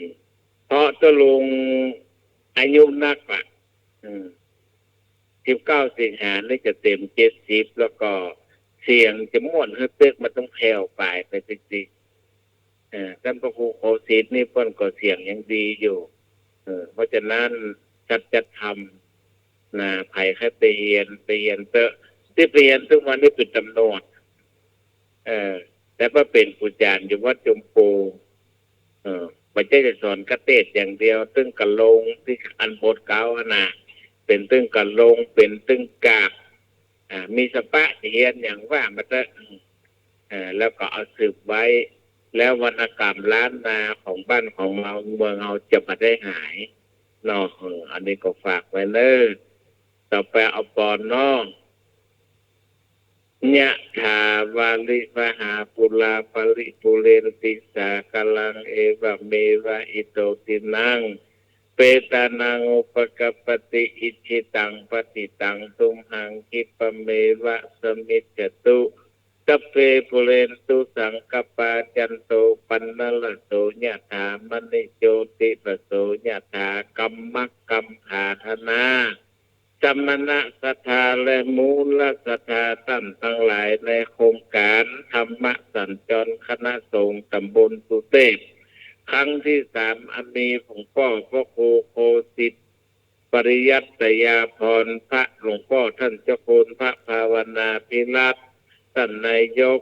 เพราะตุ๊ลุงอายุนักละ อืม สิบเก้าสิงหานี่จะเต๋มเจ็ดสิบ แล้วก็เสียงจะม่วน หื้อเต๊กมันต้องแผ่วปายไปจริงๆ เออ ต้านพระครูโคสิทธิ์นี่เปิ้นก็เสียงยังดีอยู่ เออ เพราะฉะนั้นสัจธรรมนะ ใผใค่ไปเฮียน ไปเฮียนเต๊อะ ตี้ไปเฮียนตึงวันนี้เป๋นต๋ำรวจ เออ แต่ว่าเป๋นครูอาจ๋ารย์อยู่วัดจมพู เออ บ่ใจ้จะสอนกาเตสน์อย่างเดียว ตึงกาลงตี้อันบทเก่าหั้นน่ะ เป๋นตึงกาลง เป๋นตึงกาบ อ่า มีสปะจะเฮียนหยังว่ามาเต๊อะ อืม เออ แล้วก็เอาสืบไว้ แล้ววรรณกรรมล้านนาของบ้านของเฮาเมืองเฮาจะบ่ได้หายเนาะ เออ อันนี้ก็ฝากไว้เน่อ ต่อไปเอาปอนเนาะ ยะถาวาริวหาปูราปริปูเรนติสาคารัง เอวะเมวะอิโตทินัง เปตานังอุปกัปปติ อิจฉิตังปัตถิตังตุมหัง คิปะเมวะสะมิจจตุ สัพเพปูเรนตุสังกัปปา จันโทปันนะระโส ยะถามะณิโจติระโส ยะถา กัมมะกัมผาธนา สมณศรัทธาและมูลศรัทธาต้านตังหลายในโครงก๋านธรรมสัญจรคณะสงฆ์ต๋ำบลสุเตพ ครั้งตี้สาม อันมีหลวงป้อพระครูโคสิทธิ์ ปริยัตยาภรณ์ พระหลวงป้อต้านเจ้าคุณพระภาวนาภิรัตน์ ต้านนายก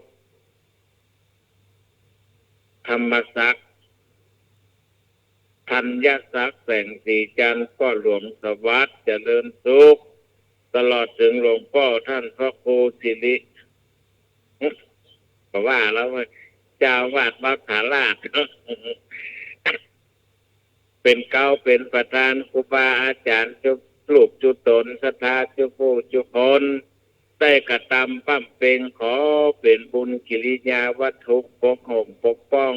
ธรรมศักดิ์ ธัญศักดิ์ แสงสีจันทร์ ป้อหลวงสวัสดิ์ เจริญสุข ตลอดเถิงหลวงป้อต้านพระครูสิริ ก็ว่าแล้วเว้ย เจ้าอาวาสวัดผาลาด เป๋นเกล้าเป๋นประธาน ครูบาอาจ๋ารย์จุลูกจุต๋น ศรัทธาจุผู้จุคน ได้กระตำบำเพ็ง ขอเป๋นบุญกิริยาวัตถุ ปกห่มปกป้อง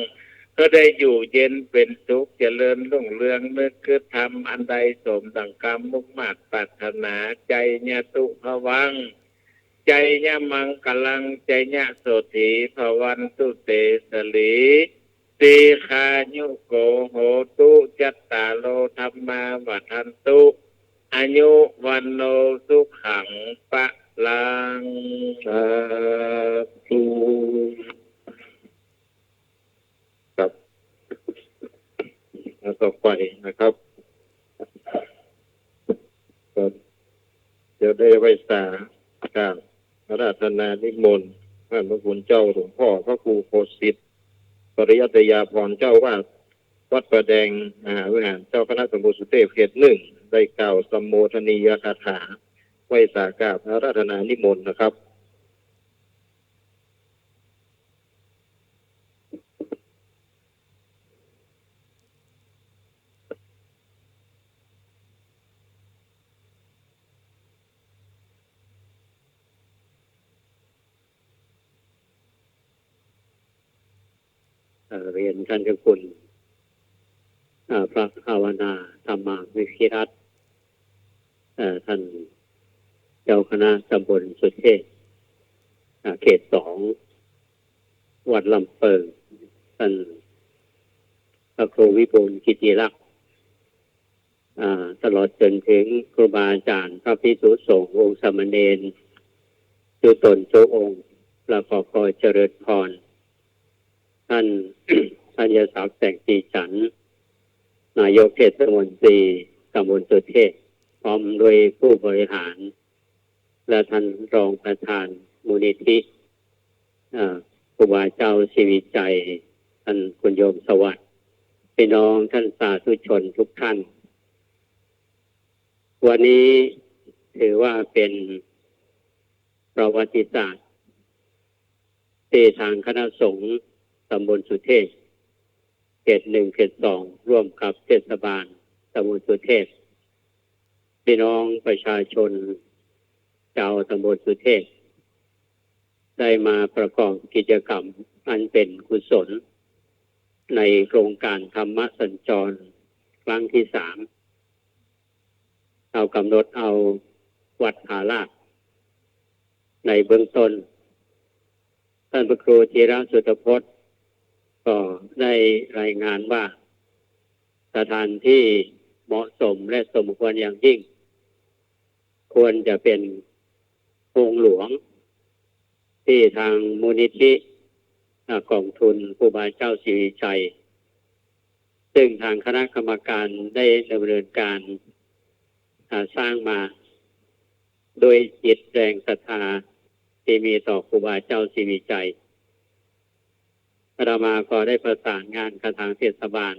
หื้อได้อยู่เย็นเป๋นสุข เจริญรุ่งเรือง นึกกึ๊ดทำอันใดสมดั่งกำมุ่งมาดปรารถนา ไจยะตุผวังค์ ไจยะมังกะลังค์ ไจยะโสฏฐี ภะวันตุเตสะหลี ตีฆายุโกโหตุ จัตตาโร ธัมมา วัฑฒันตุ อายุ วัณโณ สุขัง พะลัง สาธุ ครับ แล้วต่อไปนะครับ ครับ เดี๋ยวได้ไหว้สากราบอาราธนานิมนต์ท่านพระคุณเจ้าหลวงป้อพระครูโคสิทธิ์ ปริยัตยาภรณ์ เจ้าอาวาสวัดป่าแดงมหาวิหาร เจ้าคณะตำบลสุเตพเขตหนึ่ง ได้กล่าวสัมโมทนียคาถา ไหว้สากราบอาราธนานิมนต์นะครับ เอ่อ เรียนท่านเจ้าคุณ อ่า พระภาวนาธรรมาภิรัตน์ เอ่อ ท่านเจ้าคณะตำบลสุเทพ อ่า เขตสอง วัดลำเปิง ท่านพระครูวิบูลย์กิติลักษณ์ อ่า ตลอดจนถึงครูบาอาจ๋ารย์ พระภิกษุสงฆ์ องค์สามเณร จุต๋นทุกองค์ แล้วก็ขอเจริญพร ท่าน ธัญศักดิ์ แสงสีจันทร์ นายกเทศมนตรีตำบลสุเทพ พร้อมด้วยผู้บริหาร และท่านรองประธานมูลนิธิ อ่า ครูบาเจ้าศรีวิชัย ท่านคุณโยมสวัสดิ์ พี่น้องท่านสาธุชนทุกท่าน วันนี้ถือว่าเป็นประวัติศาสตร์ ตี้ตางคณะสงฆ์ตำบลสุเทพ เขตหนึ่ง เขตสอง ร่วมกับเทศบาลตำบลสุเทพ ปี้น้องประชาชนจาวตำบลสุเทพ ได้มาประกอบกิจกรรมอันเป๋นกุศล ในโครงก๋านธรรมสัญจรครั้งตี้สาม เอาก๋ำหนดเอาวัดผาลาด ในเบื้องต้น ต้านพระครูธีระสุตพจน์ก็ได้รายงานว่า สถานตี้เหมาะสมและสมควรอย่างยิ่ง ควรจะเป๋นโฮงหลวง ตี้ตางมูลนิธิ อ่า ก๋องทุนครูบาเจ้าศรีวิชัย ซึ่งตางคณะกรรมก๋านได้ดำเนินก๋าน อ่า สร้างมา โดยจิตแรงศรัทธาตี้มีต่อครูบาเจ้าศรีวิชัย อาตมาก็ได้ประสานงานกับตางเทศบาล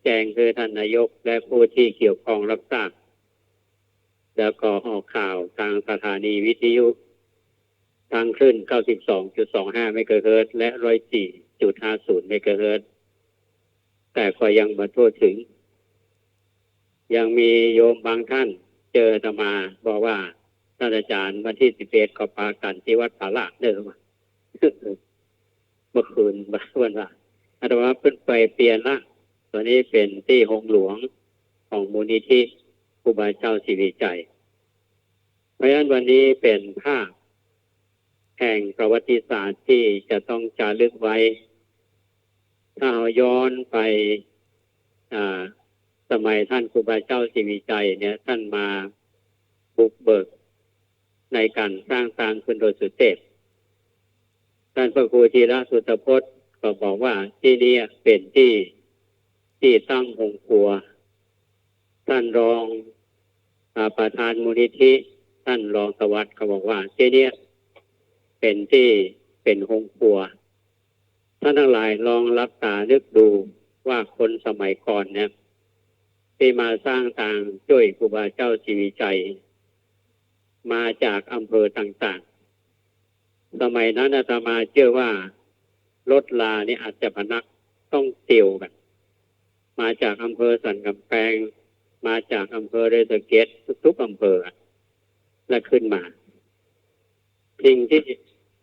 แจ้งหื้อต้านนายกและผู้ตี้เกี่ยวข้องฮับทราบ แล้วก็ออกข่าวตางสถานีวิทยุ ตางคลื่น เก้าสิบสองจุดสองห้า เมกะเฮิรตซ์ และ ร้อยสี่จุดห้าศูนย์ เมกะเฮิรตซ์ แต่ก็ยังบ่ทั่วเถิง ยังมีโยมบางต้านเจออาตมาบอกว่า ต้านอาจ๋ารย์ วันตี้สิบเอ็ดก็ปากั๋นตี้วัดผาลาดเน่อ ว่า เมื่อคืน วันว่า อาตมาเปิ้นไปเปลี่ยนละ ต๋อนนี้เป๋นตี้โฮงหลวงของมูลนิธิครูบาเจ้าศรีวิชัย เพราะฉะนั้นวันนี้เป๋นภาพแห่งประวัติศาสตร์ตี้จะต้องจารึกไว้ ถ้าเฮาย้อนไป อ่า สมัยต้านครูบาเจ้าศรีวิชัยเนี่ย ต้านมาบุกเบิกในก๋านสร้างตางขึ้นโดยสุเทพ ต้านพระครูธีระสุตพจน์ก็บอกว่าตี้เนี่ยเป๋นตี้ ตี้ตั้งโฮงครัว ต้านรอง อ่า ประธานมูลนิธิ ต้านรองสวัสดิ์ก็บอกว่าตี้เนี่ยเป๋นตี้ เป๋นโฮงครัว ต้านตังหลายลองหลับต๋านึกดูว่าคนสมัยก่อนเนี่ย ตี้มาสร้างตางจ้วยครูบาเจ้าศรีวิชัย มาจากอำเภอต่างๆ สมัยนั้นอาตมาเจื้อว่ารถราเนี่ยอาจจะบ่นัก ต้องเตียวกั๋น มาจากอำเภอสันก๋ำแปง มาจากอำเภอดอยสะเก็ด ทุกๆ อำเภอ และขึ้นมา สิ่งตี้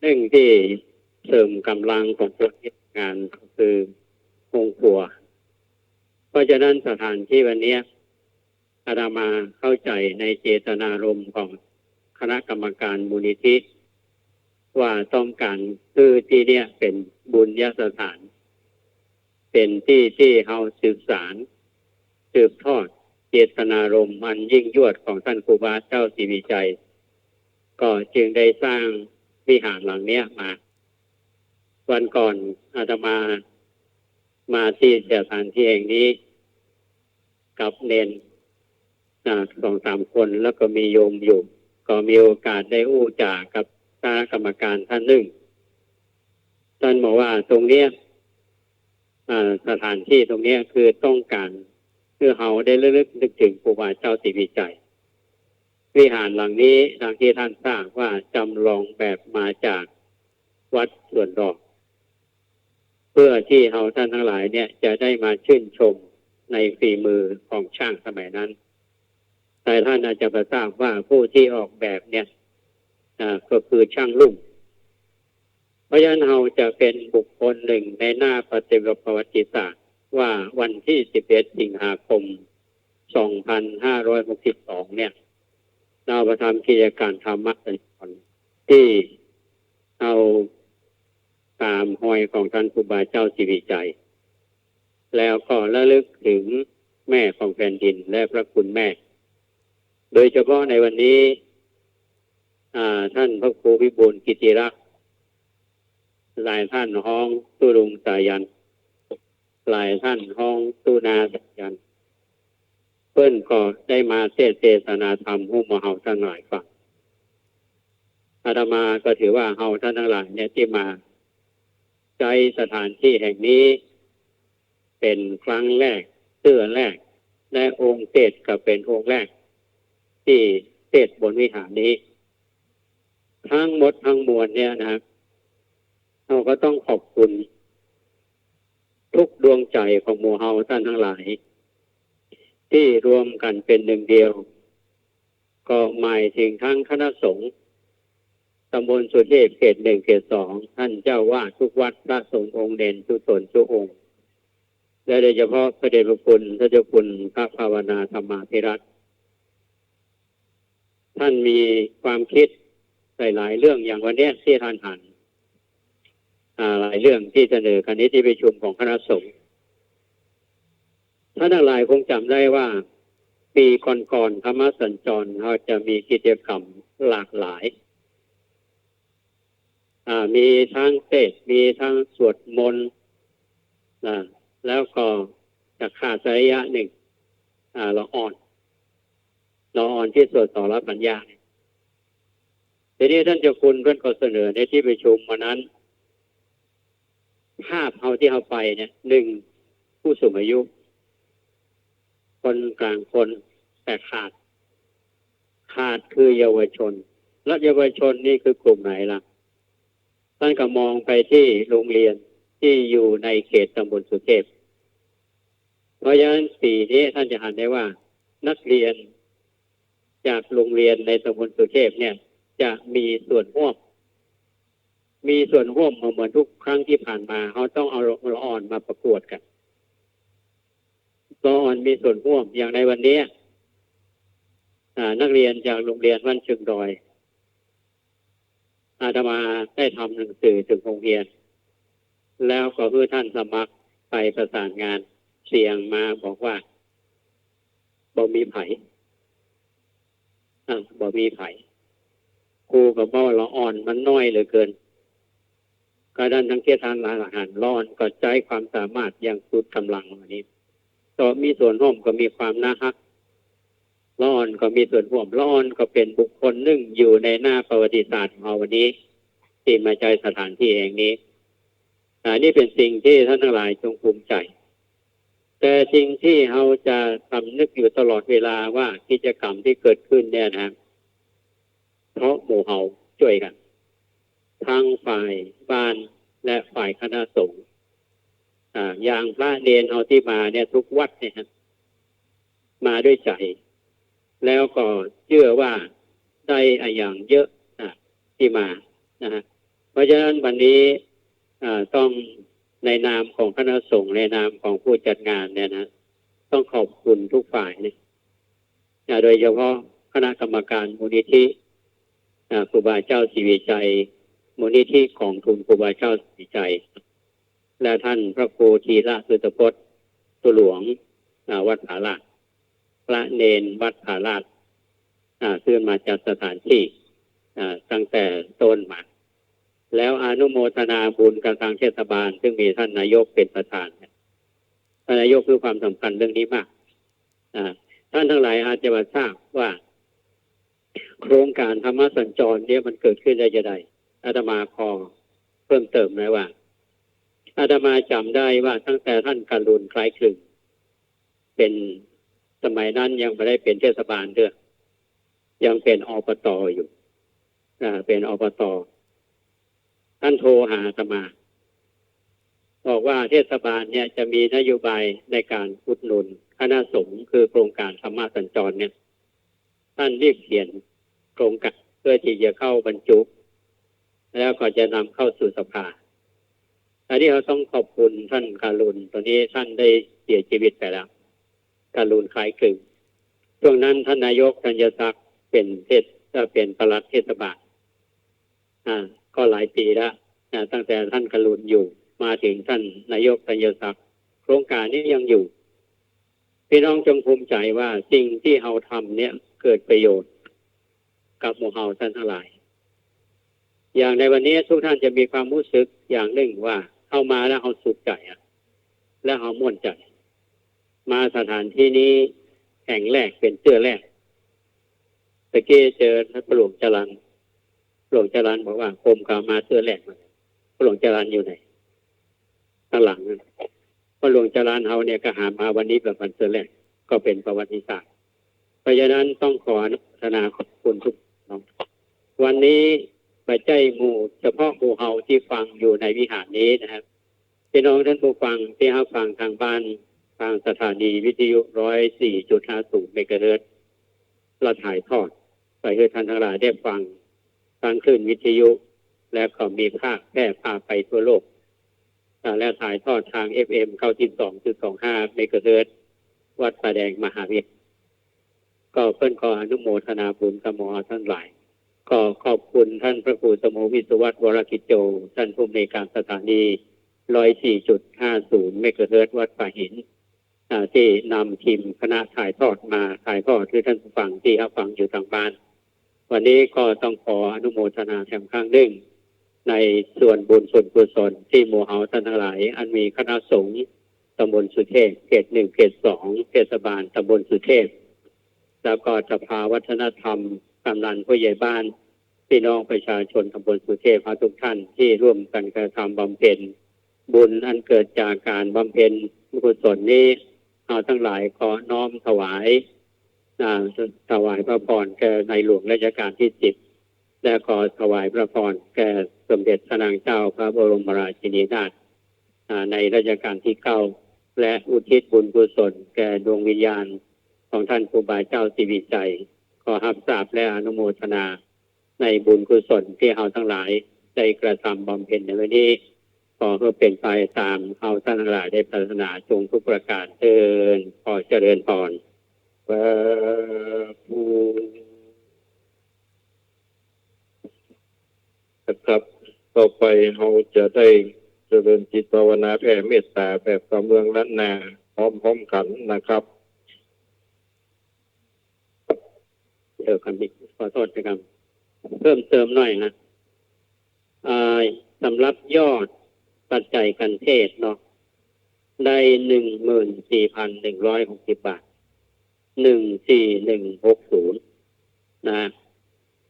นึ่งตี้เสริมก๋ำลังของคนเฮ็ดงานก็คือโฮงครัว เพราะฉะนั้นสถานตี้วันเนี้ย อาตมาเข้าใจ๋ในเจตนารมณ์ของคณะกรรมก๋านมูลนิธิ ว่าต้องก๋านหื้อตี้เนี่ยเป๋นบุญญสถาน เป๋นตี้ตี้เฮาสืบสาน สืบทอดเจตนารมณ์อันยิ่งยวดของต้านครูบาเจ้าศรีวิชัย ก็จึงได้สร้างวิหารหลังเนี้ยมา วันก่อนอาตมามาตี้สถานตี้แห่งนี้ กับเณร อ่า สองสามคน แล้วก็มีโยมอยู่ ก็มีโอกาสได้อู้จ๋ากับคณะกรรมก๋านต้านนึ่ง ต้านบอกว่าตรงเนี้ย อ่า สถานตี้ตรงเนี้ยคือต้องก๋านหื้อเฮาได้ระลึกนึกเถิงครูบาเจ้าศรีวิชัย วิหารหลังนี้ดังตี้ต้านทราบว่าจ๋ำลองแบบมาจากวัดสวนดอก เพื่อตี้เฮาต้านตังหลายเนี่ยจะได้มาชื่นชมในฝีมือของช่างสมัยนั้น แต่ต้านอาจจะบ่ทราบว่าผู้ตี้ออกแบบเนี่ย อ่า ก็คือช่างลุ่ม เพราะฉะนั้นเฮาจะเป๋นบุคคลนึ่งในหน้าประวัติศาสตร์ ว่าวันตี้สิบเอ็ดสิงหาคมสองพันห้าร้อยหกสิบสองเนี่ย เฮามาทำกิจก๋านธรรมสัญจรตี้เอาต๋ามฮอยของต้านครูบาเจ้าศรีวิชัย แล้วก็ระลึกเถิงแม่ของแผ่นดินและพระคุณแม่ โดยเฉพาะในวันนี้ อ่า ต้านพระครูวิบูลย์กิติรักษ์ หลายต้านฮ้องตุ๊ลุงสายัน หลายต้านฮ้องตุ๊นาสายัน เปิ้นก็ได้มาเตสน์เตสนาธรรมหื้อหมู่เฮาตังหลายฟัง อาตมาก็ถือว่าเฮาต้านตังหลายเนี่ยตี้มาใจ๊สถานตี้แห่งนี้เป๋นครั้งแรก เตื้อแรก และองค์เตสน์ก็เป๋นองค์แรกตี้เตสน์บนวิหารนี้ ทั้งหมดทั้งมวลเนี่ยนะ เฮาก็ต้องขอบคุณทุกดวงใจ๋ของหมู่เฮาต้านตังหลาย ตี้รวมกั๋นเป๋นนึ่งเดียว ก็หมายเถิงตึงคณะสงฆ์ต๋ำบลสุเทพเขตหนึ่งเขตสอง ต้านเจ้าอาวาสกู้วัด พระสงฆ์องค์เณรกู้ต๋นกู้องค์ และโดยเฉพาะพระเดชพระคุณ ต้านเจ้าคุณพระภาวนาธรรมาภิรัตน์ ต้านมีความกึ๊ดหลายๆ เรื่อง อย่างวันนี้ตี้ต้านหัน อ่า หลายเรื่องตี้เสนอกั๋นในตี้ประชุมของคณะสงฆ์ ต้านตังหลายคงจ๋ำได้ว่า ปี๋ก่อนๆ ธรรมสัญจรเฮาจะมีกิจกรรมหลากหลาย อ่า มีตึงเตสน์ มีตึงสวดมนต์ นะ แล้วก็จะขาดไประยะนึ่ง อ่า ละอ่อน ละอ่อนตี้สวดสรพัญญา ทีนี้ต้านเจ้าคุณเปิ้นก็เสนอในตี้ประชุมวันนั้น ภาพเฮาตี้เฮาไปเนี่ย นึ่ง ผู้สูงอายุ คนก๋างคน แต่ขาด ขาดคือเยาวชน และเยาวชนนี่คือกลุ่มไหนล่ะ ต้านก็มองไปตี้โฮงเฮียนตี้อยู่ในเขตต๋ำบลสุเทพ เพราะฉะนั้นปี๋นี้ต้านจะหันได้ว่านักเฮียนจากโฮงเฮียนในต๋ำบลสุเทพเนี่ยจะมีส่วนฮ่วม มีส่วนฮ่วมเหมือนทุกครั้งตี้ผ่านมา เฮาต้องเอาละอ่อนมาประกวดกั๋น ละอ่อนมีส่วนฮ่วม อย่างในวันนี้ อ่า นักเฮียนจากโฮงเฮียนบ้านเชิงดอย อาตมาได้ทำหนังสือเถิงโฮงเฮียน แล้วก็หื้อต้านสมัครไปประสานงาน เสียงมาบอกว่า บ่มีใผ อ่า บ่มีใผ ครูก็บอกว่าละอ่อนมันน้อยเหลือเกิน ก็ดันตังเกียรติทานหลายอาหาร ละอ่อนก็ใจ๊ความสามารถอย่างสุดก๋ำลัง วันนี้ ก็มีส่วนฮ่วม ก็มีความน่าฮัก ละอ่อนก็มีส่วนฮ่วม ละอ่อนก็เป๋นบุคคลนึ่งอยู่ในหน้าประวัติศาสตร์ของเฮาวันนี้ ตี้มาใจ๊สถานตี้แห่งนี้ อ่า นี่เป๋นสิ่งตี้ต้านตังหลายจงภูมิใจ๋ แต่สิ่งตี้เฮาจะสำนึกอยู่ตลอดเวลาว่ากิจกรรมตี้เกิดขึ้นเนี่ยนะ เพราะหมู่เฮาจ้วยกั๋น ตึงฝ่ายบ้านและฝ่ายคณะสงฆ์ อ่า อย่างพระเณรเฮาตี้มาเนี่ยทุกวัดเนี่ยฮะ มาด้วยใจ๋ แล้วก็เจื้อว่าได้อะหยังเยอะ อ่า ตี้มา นะฮะ เพราะฉะนั้นวันนี้ อ่า ต้องในนามของคณะสงฆ์ ในนามของผู้จัดงานเนี่ยนะ ต้องขอบคุณทุกฝ่ายเนี่ย อ่า โดยเฉพาะคณะกรรมการมูลนิธิ อ่า ครูบาเจ้าศรีวิชัย มูลนิธิกองทุนครูบาเจ้าศรีวิชัย และต้านพระครูธีระสุตพจน์ ตุ๊หลวง อ่า วัดผาลาด พระเณรวัดผาลาด อ่า ซึ่งมาจัดสถานตี้ อ่า ตั้งแต่ต้นมา แล้วอนุโมทนาบุญกับตางเทศบาล ซึ่งมีต้านนายกเป๋นประธาน ต้านนายกหื้อความสำคัญเรื่องนี้มาก อ่า ต้านตังหลายอาจจะบ่ทราบว่า โครงก๋านธรรมสัญจรเนี่ยมันเกิดขึ้นได้จาใด อาตมาขอเพิ่มเติมหน่อยว่า อาตมาจ๋ำได้ว่าตั้งแต่ต้านกรุณ คล้ายคลึง เป๋น สมัยนั้นยังบ่ได้เป๋นเทศบาลเตื้อ ยังเป๋น อปต. อยู่ อ่า เป๋น อปต. ต้านโทรหาอาตมา บอกว่าเทศบาลเนี่ยจะมีนโยบายในก๋านอุดหนุนคณะสงฆ์ คือโครงก๋านธรรมสัญจรเนี่ย ต้านรีบเขียนโครงก๋านเพื่อตี้จะเข้าบรรจุ แล้วก็จะนำเข้าสู่สภา อันนี้เฮาต้องขอบคุณต้านกรุณ ต๋อนนี้ต้านได้เสียชีวิตไปแล้ว กรุณ คล้ายคลึง ช่วงนั้นต้านนายกธัญศักดิ์เป๋นเทศ เอ่อ เป๋นปลัดเทศบาล อ่า ก็หลายปี๋แล้ว อ่า ตั้งแต่ต้านกรุณอยู่ มาเถิงต้านนายกธัญศักดิ์ โครงก๋านนี้ยังอยู่ พี่น้องจงภูมิใจ๋ว่าสิ่งตี้เฮาทำเนี่ยเกิดประโยชน์กับหมู่เฮาต้านตังหลาย อย่างในวันนี้ทุกท่านจะมีความฮู้สึกอย่างนึ่งว่าเฮามาแล้วเฮาสุขใจ๋อะ แล้วเฮาม่วนใจ๋ มาสถานตี้นี้แห่งแรกเป๋นเตื้อแรก ตะกี้เจอพ่อหลวงจรัญ พ่อหลวงจรัญบอกว่า ผมก็มาเตื้อแรก พ่อหลวงจรัญอยู่ไหน ตังหลัง พ่อหลวงจรัญเฮาเนี่ยก็หามาวันนี้เป๋นวันเตื้อแรก ก็เป๋นประวัติศาสตร์ เพราะฉะนั้นต้องขออนุโมทนาขอบคุณทุกท่าน วันนี้ บ่ใจ้หมู่ เฉพาะหมู่เฮาตี้ฟังอยู่ในวิหารนี้นะครับ ปี้น้องต้านผู้ฟังตี้ฮับฟังตางบ้าน ตางสถานีวิทยุ ร้อยสี่จุดห้าศูนย์ เมกะเฮิรตซ์ และถ่ายทอดไปหื้อต้านตังหลายได้ฟังตางคลื่นวิทยุ และก็มีภาคแพร่ภาพไปทั่วโลก อ่า และถ่ายทอดตาง เอฟเอ็ม เก้าสิบสองจุดสองห้า เมกะเฮิรตซ์ วัดป่าแดงมหาวิหาร ก็เปิ้นขออนุโมทนาบุญกับหมู่เฮาตังหลาย ก็ขอบคุณต้านพระครูสโม วิศวัฒน์ วรกิจโจ ต้านผู้อำนวยการสถานี ร้อยสี่จุดห้าศูนย์ เมกะเฮิรตซ์ วัดป่าหิน อ่า ตี้นำทีมคณะถ่ายทอดมา ถ่ายทอดหื้อต้านผู้ฟังตี้ฮับฟังอยู่ตางบ้าน วันนี้ก็ต้องขออนุโมทนาแถมครั้งนึ่ง ในส่วนบุญส่วนกุศลตี้หมู่เฮาตังหลาย อันมีคณะสงฆ์ตำบลสุเทพ เขตหนึ่ง เขตสอง เทศบาลตำบลสุเทพ แล้วก็สภาวัฒนธรรม กำนันผู้ใหญ่บ้าน ปี้น้องประชาชนตำบลสุเทพเฮาทุกท่านตี้ร่วมกั๋นกระทำบำเพ็ญบุญอันเกิดจากก๋านบำเพ็ญกุศลนี้ เฮาตังหลายก็น้อมถวาย อ่า ถวายพระพรแก่ในหลวงรัชกาลตี้สิบ และขอถวายพระพรแก่สมเด็จพระนางเจ้าพระบรมราชินีนาถ อ่า ในรัชกาลตี้เก้า และอุทิศบุญกุศลแก่ดวงวิญญาณของต้านครูบาเจ้าศรีวิชัย ขอฮับทราบและอนุโมทนาในบุญกุศลตี้เฮาตังหลายได้กระทำบำเพ็ญในวันนี้ ขอหื้อเป๋นไปต๋ามเฮาตังหลายได้ปรารถนาจงทุกประก๋านเทอญ ขอเจริญพร สาธุ นะครับ ต่อไปเฮาจะได้เจริญจิตภาวนาแผ่เมตต๋าแบบกำเมืองล้านนาพร้อมๆ กั๋นนะครับ เดี๋ยวครับ ขอโต้ษนะครับ เพิ่มเติมหน่อยนะ อ่า สำหรับยอดปัจจัยการเทศน์เนาะ ได้ หนึ่งหมื่นสี่พันหนึ่งร้อยหกสิบ บาท หนึ่งสี่หนึ่งหกศูนย์ นะ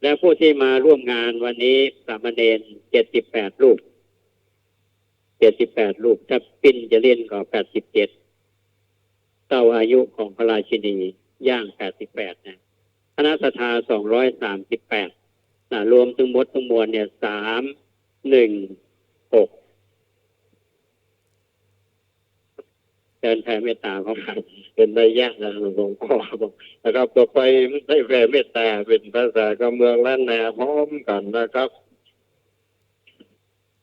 และผู้ตี้มาร่วมงานวันนี้สามเณร เจ็ดสิบแปด รูป เจ็ดสิบแปด รูป ถ้าปิ้นจะเล่นก็ แปดสิบเจ็ด เต้าอายุของพระราชินีย่าง แปดสิบแปด นะ คณะศรัทธา สองร้อยสามสิบแปด นะ รวมตึงหมดตึงมวลเนี่ย สามหนึ่งหก เจิญแผ่เมตต๋าพร้อมกั๋น เป๋นนัยยะนะ หลวงพ่อบอกนะครับ ต่อไปได้แผ่เมตต๋าเป๋นภาษากำเมืองล้านนาพร้อมกั๋นนะครับ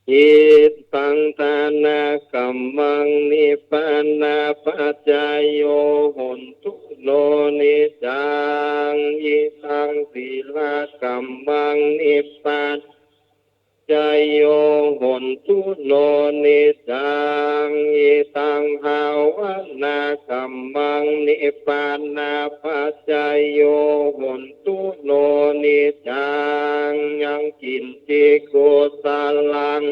Idaṃ dānakammaṃ nibbānapaccayo hotu no niccaṃ. Idaṃ sīlakammaṃ nibbānapaccayo hotu no niccaṃ. Idaṃ bhāvanākammaṃ nibbānapaccayo hotu no niccaṃ. Yaṃ kiñci kusalaṃ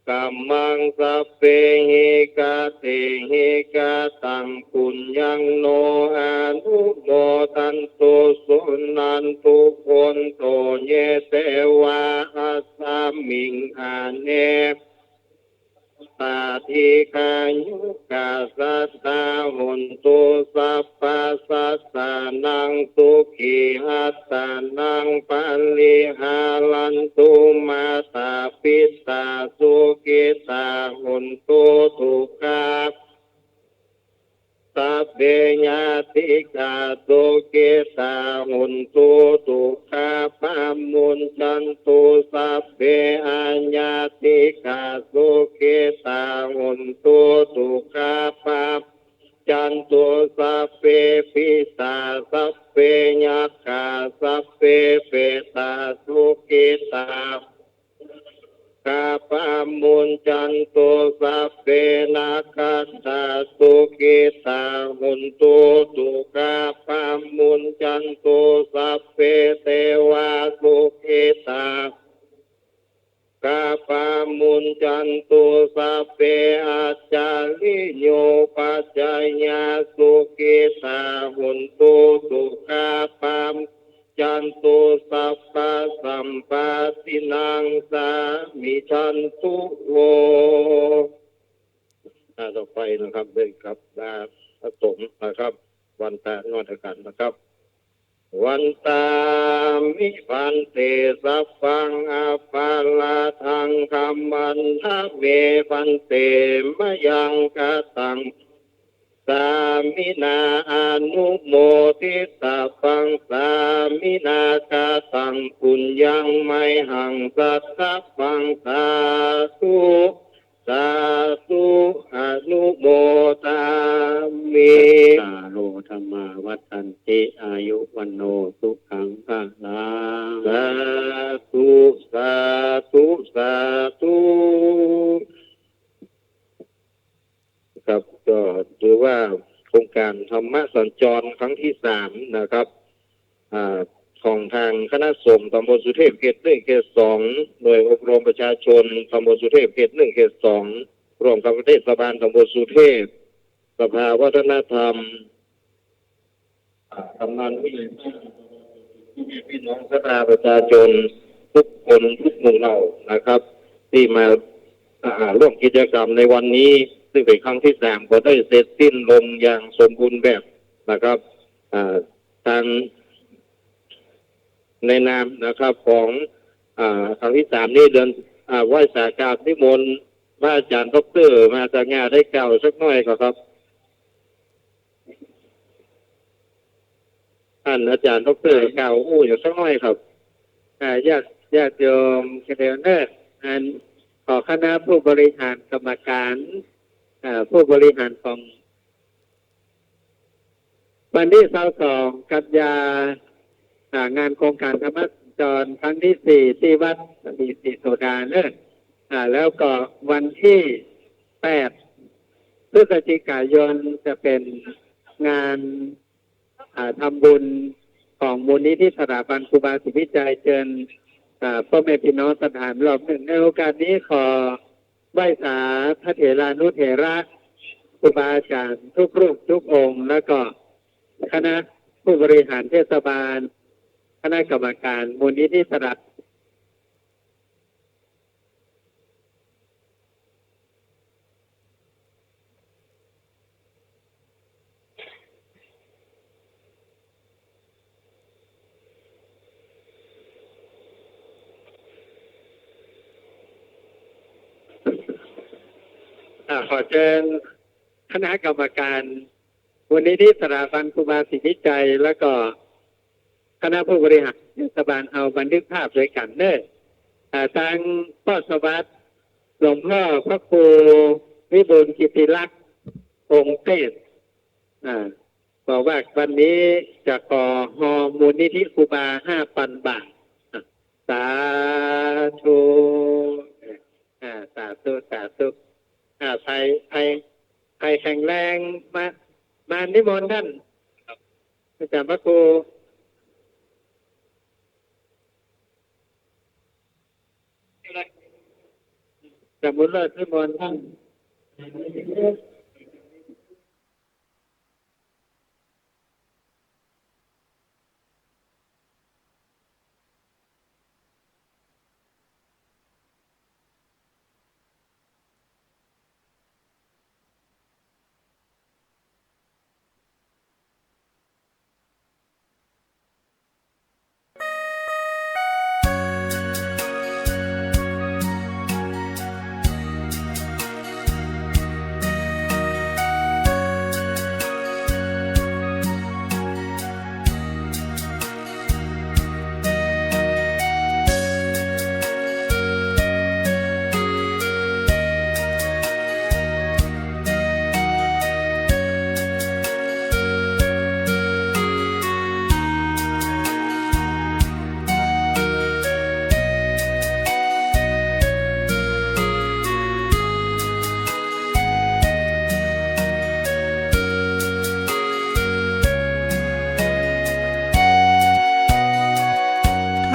kammaṃ sabbehi katehi kataṃ puññaṃ no anumodantu suṇantu bhonto ye devā asmiṃ ṭhāne sotthā dīghāyukā sadā hontu. Sabbasassānaṃ sukhī attānaṃ pariharantu. Mātā pitā sukhitā hontu dukkhā sabbe ñātikā sukhitā hontu dukkhā pamuñcantu. Sabbe aññātikā sukhitā hontu dukkhā pamuñcantu. Sabbe pisā sabbe yakkhā sabbe petā sukhitā pamuñcantu. Sabbe nakkhattā sukhitā hontu dukkhā pamuñcantu. Sabbe devā sukhitā pamuñcantu. Sabbe ācariyupajjhāyā sukhitā hontu dukkhā pamu ñcantu. Sabbasampattīnaṃ samijjhantu vo. อ่า ต่อไปนะครับ ได้ครับ ลาพระสงฆ์นะครับ วันตะนมัสการนะครับ วันตามิ ภันเต สัพพัง อัปปะราธัง ขมันทะเม ภันเต มะยัง กะตัง สามินา อนุโมทิตา ปัง สามินา กะตัง ปุญญัง มะหัง สัทธะปัง สาธุ สาธุ อนุโมทามิ สาโร ธัมมา วัฑฒันติ อายุ วัณโณ สุขัง พะลัง สาธุ สาธุ สาธุ ครับ ก็ถือว่าโครงก๋านธรรมสัญจรครั้งตี้สามนะครับ อ่า ของตางคณะสงฆ์ตำบลสุเทพเขตหนึ่งเขตสอง หน่วยอบรมประชาชนตำบลสุเทพเขตหนึ่งเขตสอง ร่วมกับเทศบาลตำบลสุเทพ สภาวัฒนธรรม อ่า กำนันผู้ใหญ่บ้าน พ่อแม่พี่น้องศรัทธาประชาชนทุกคนทุกหมู่เหล่านะครับ ตี้มา อ่า ร่วมกิจกรรมในวันนี้ ซึ่งเป๋นครั้งตี้สาม ก็ได้เสร็จสิ้นลงอย่างสมบูรณ์แบบนะครับ อ่า ตางในนามนะครับของ อ่า ครั้งตี้สามนี้ เดิน อ่า ไหว้สากราบนิมนต์พระอาจ๋ารย์ด็อกเตอร์มาสง่าได้กล่าวสักหน้อยก่อครับ ต้านอาจ๋ารย์ด็อกเตอร์กล่าวอู้อย่างสักหน้อยครับ อ่า ญาติ ญาติโยม เจริญเนอะ อัน ขอคณะผู้บริหารกรรมการ อ่า ผู้บริหารของ วันตี้ซาวสองกันยา อ่า งานโครงก๋านธรรมสัญจรครั้งตี้สี่ ตี้วัดศรีศรีโสดาเนอะ อ่า แล้วก็วันตี้แปด พฤศจิกายนจะเป๋นงาน อ่า ทำบุญของมูลนิธิสถาบันครูบาศรีวิชัย เจิญ อ่า พ่อแม่พี่น้องศรัทธารอบนึ่ง ในโอกาสนี้ขอ ไหว้สาพระเถรานุเถระ ครูบาอาจ๋ารย์ทุกรูปทุกองค์ แล้วก็คณะผู้บริหารเทศบาล คณะกรรมการมูลนิธิสระ อ่า ขอเจิญคณะกรรมการมูลนิธิสถาบันครูบาศรีวิชัย แล้วก็คณะผู้บริหารเทศบาลเฮาบันทึกภาพโดยกั๋นเนอะ อ่า ตางป้อสวัสดิ์ หลวงพ่อพระครูวิบูลย์กิตติลักษณ์ องค์เทพ อ่า บอกว่าวันนี้จะขอฮอมูลนิธิครูบาห้าปันบาท อ่ะ สาธุ อ่า สาธุ สาธุ อ่า ใผ ใผ ใผแข็งแรง มา มานิมนต์ต้าน อาจ๋ารย์พระครู อาจ๋ารย์บุญเลิศ นิมนต์ต้าน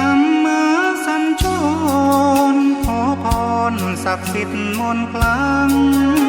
ธรรมสัญจร ขอพรศักดิ์สิทธิ์มนต์คลัง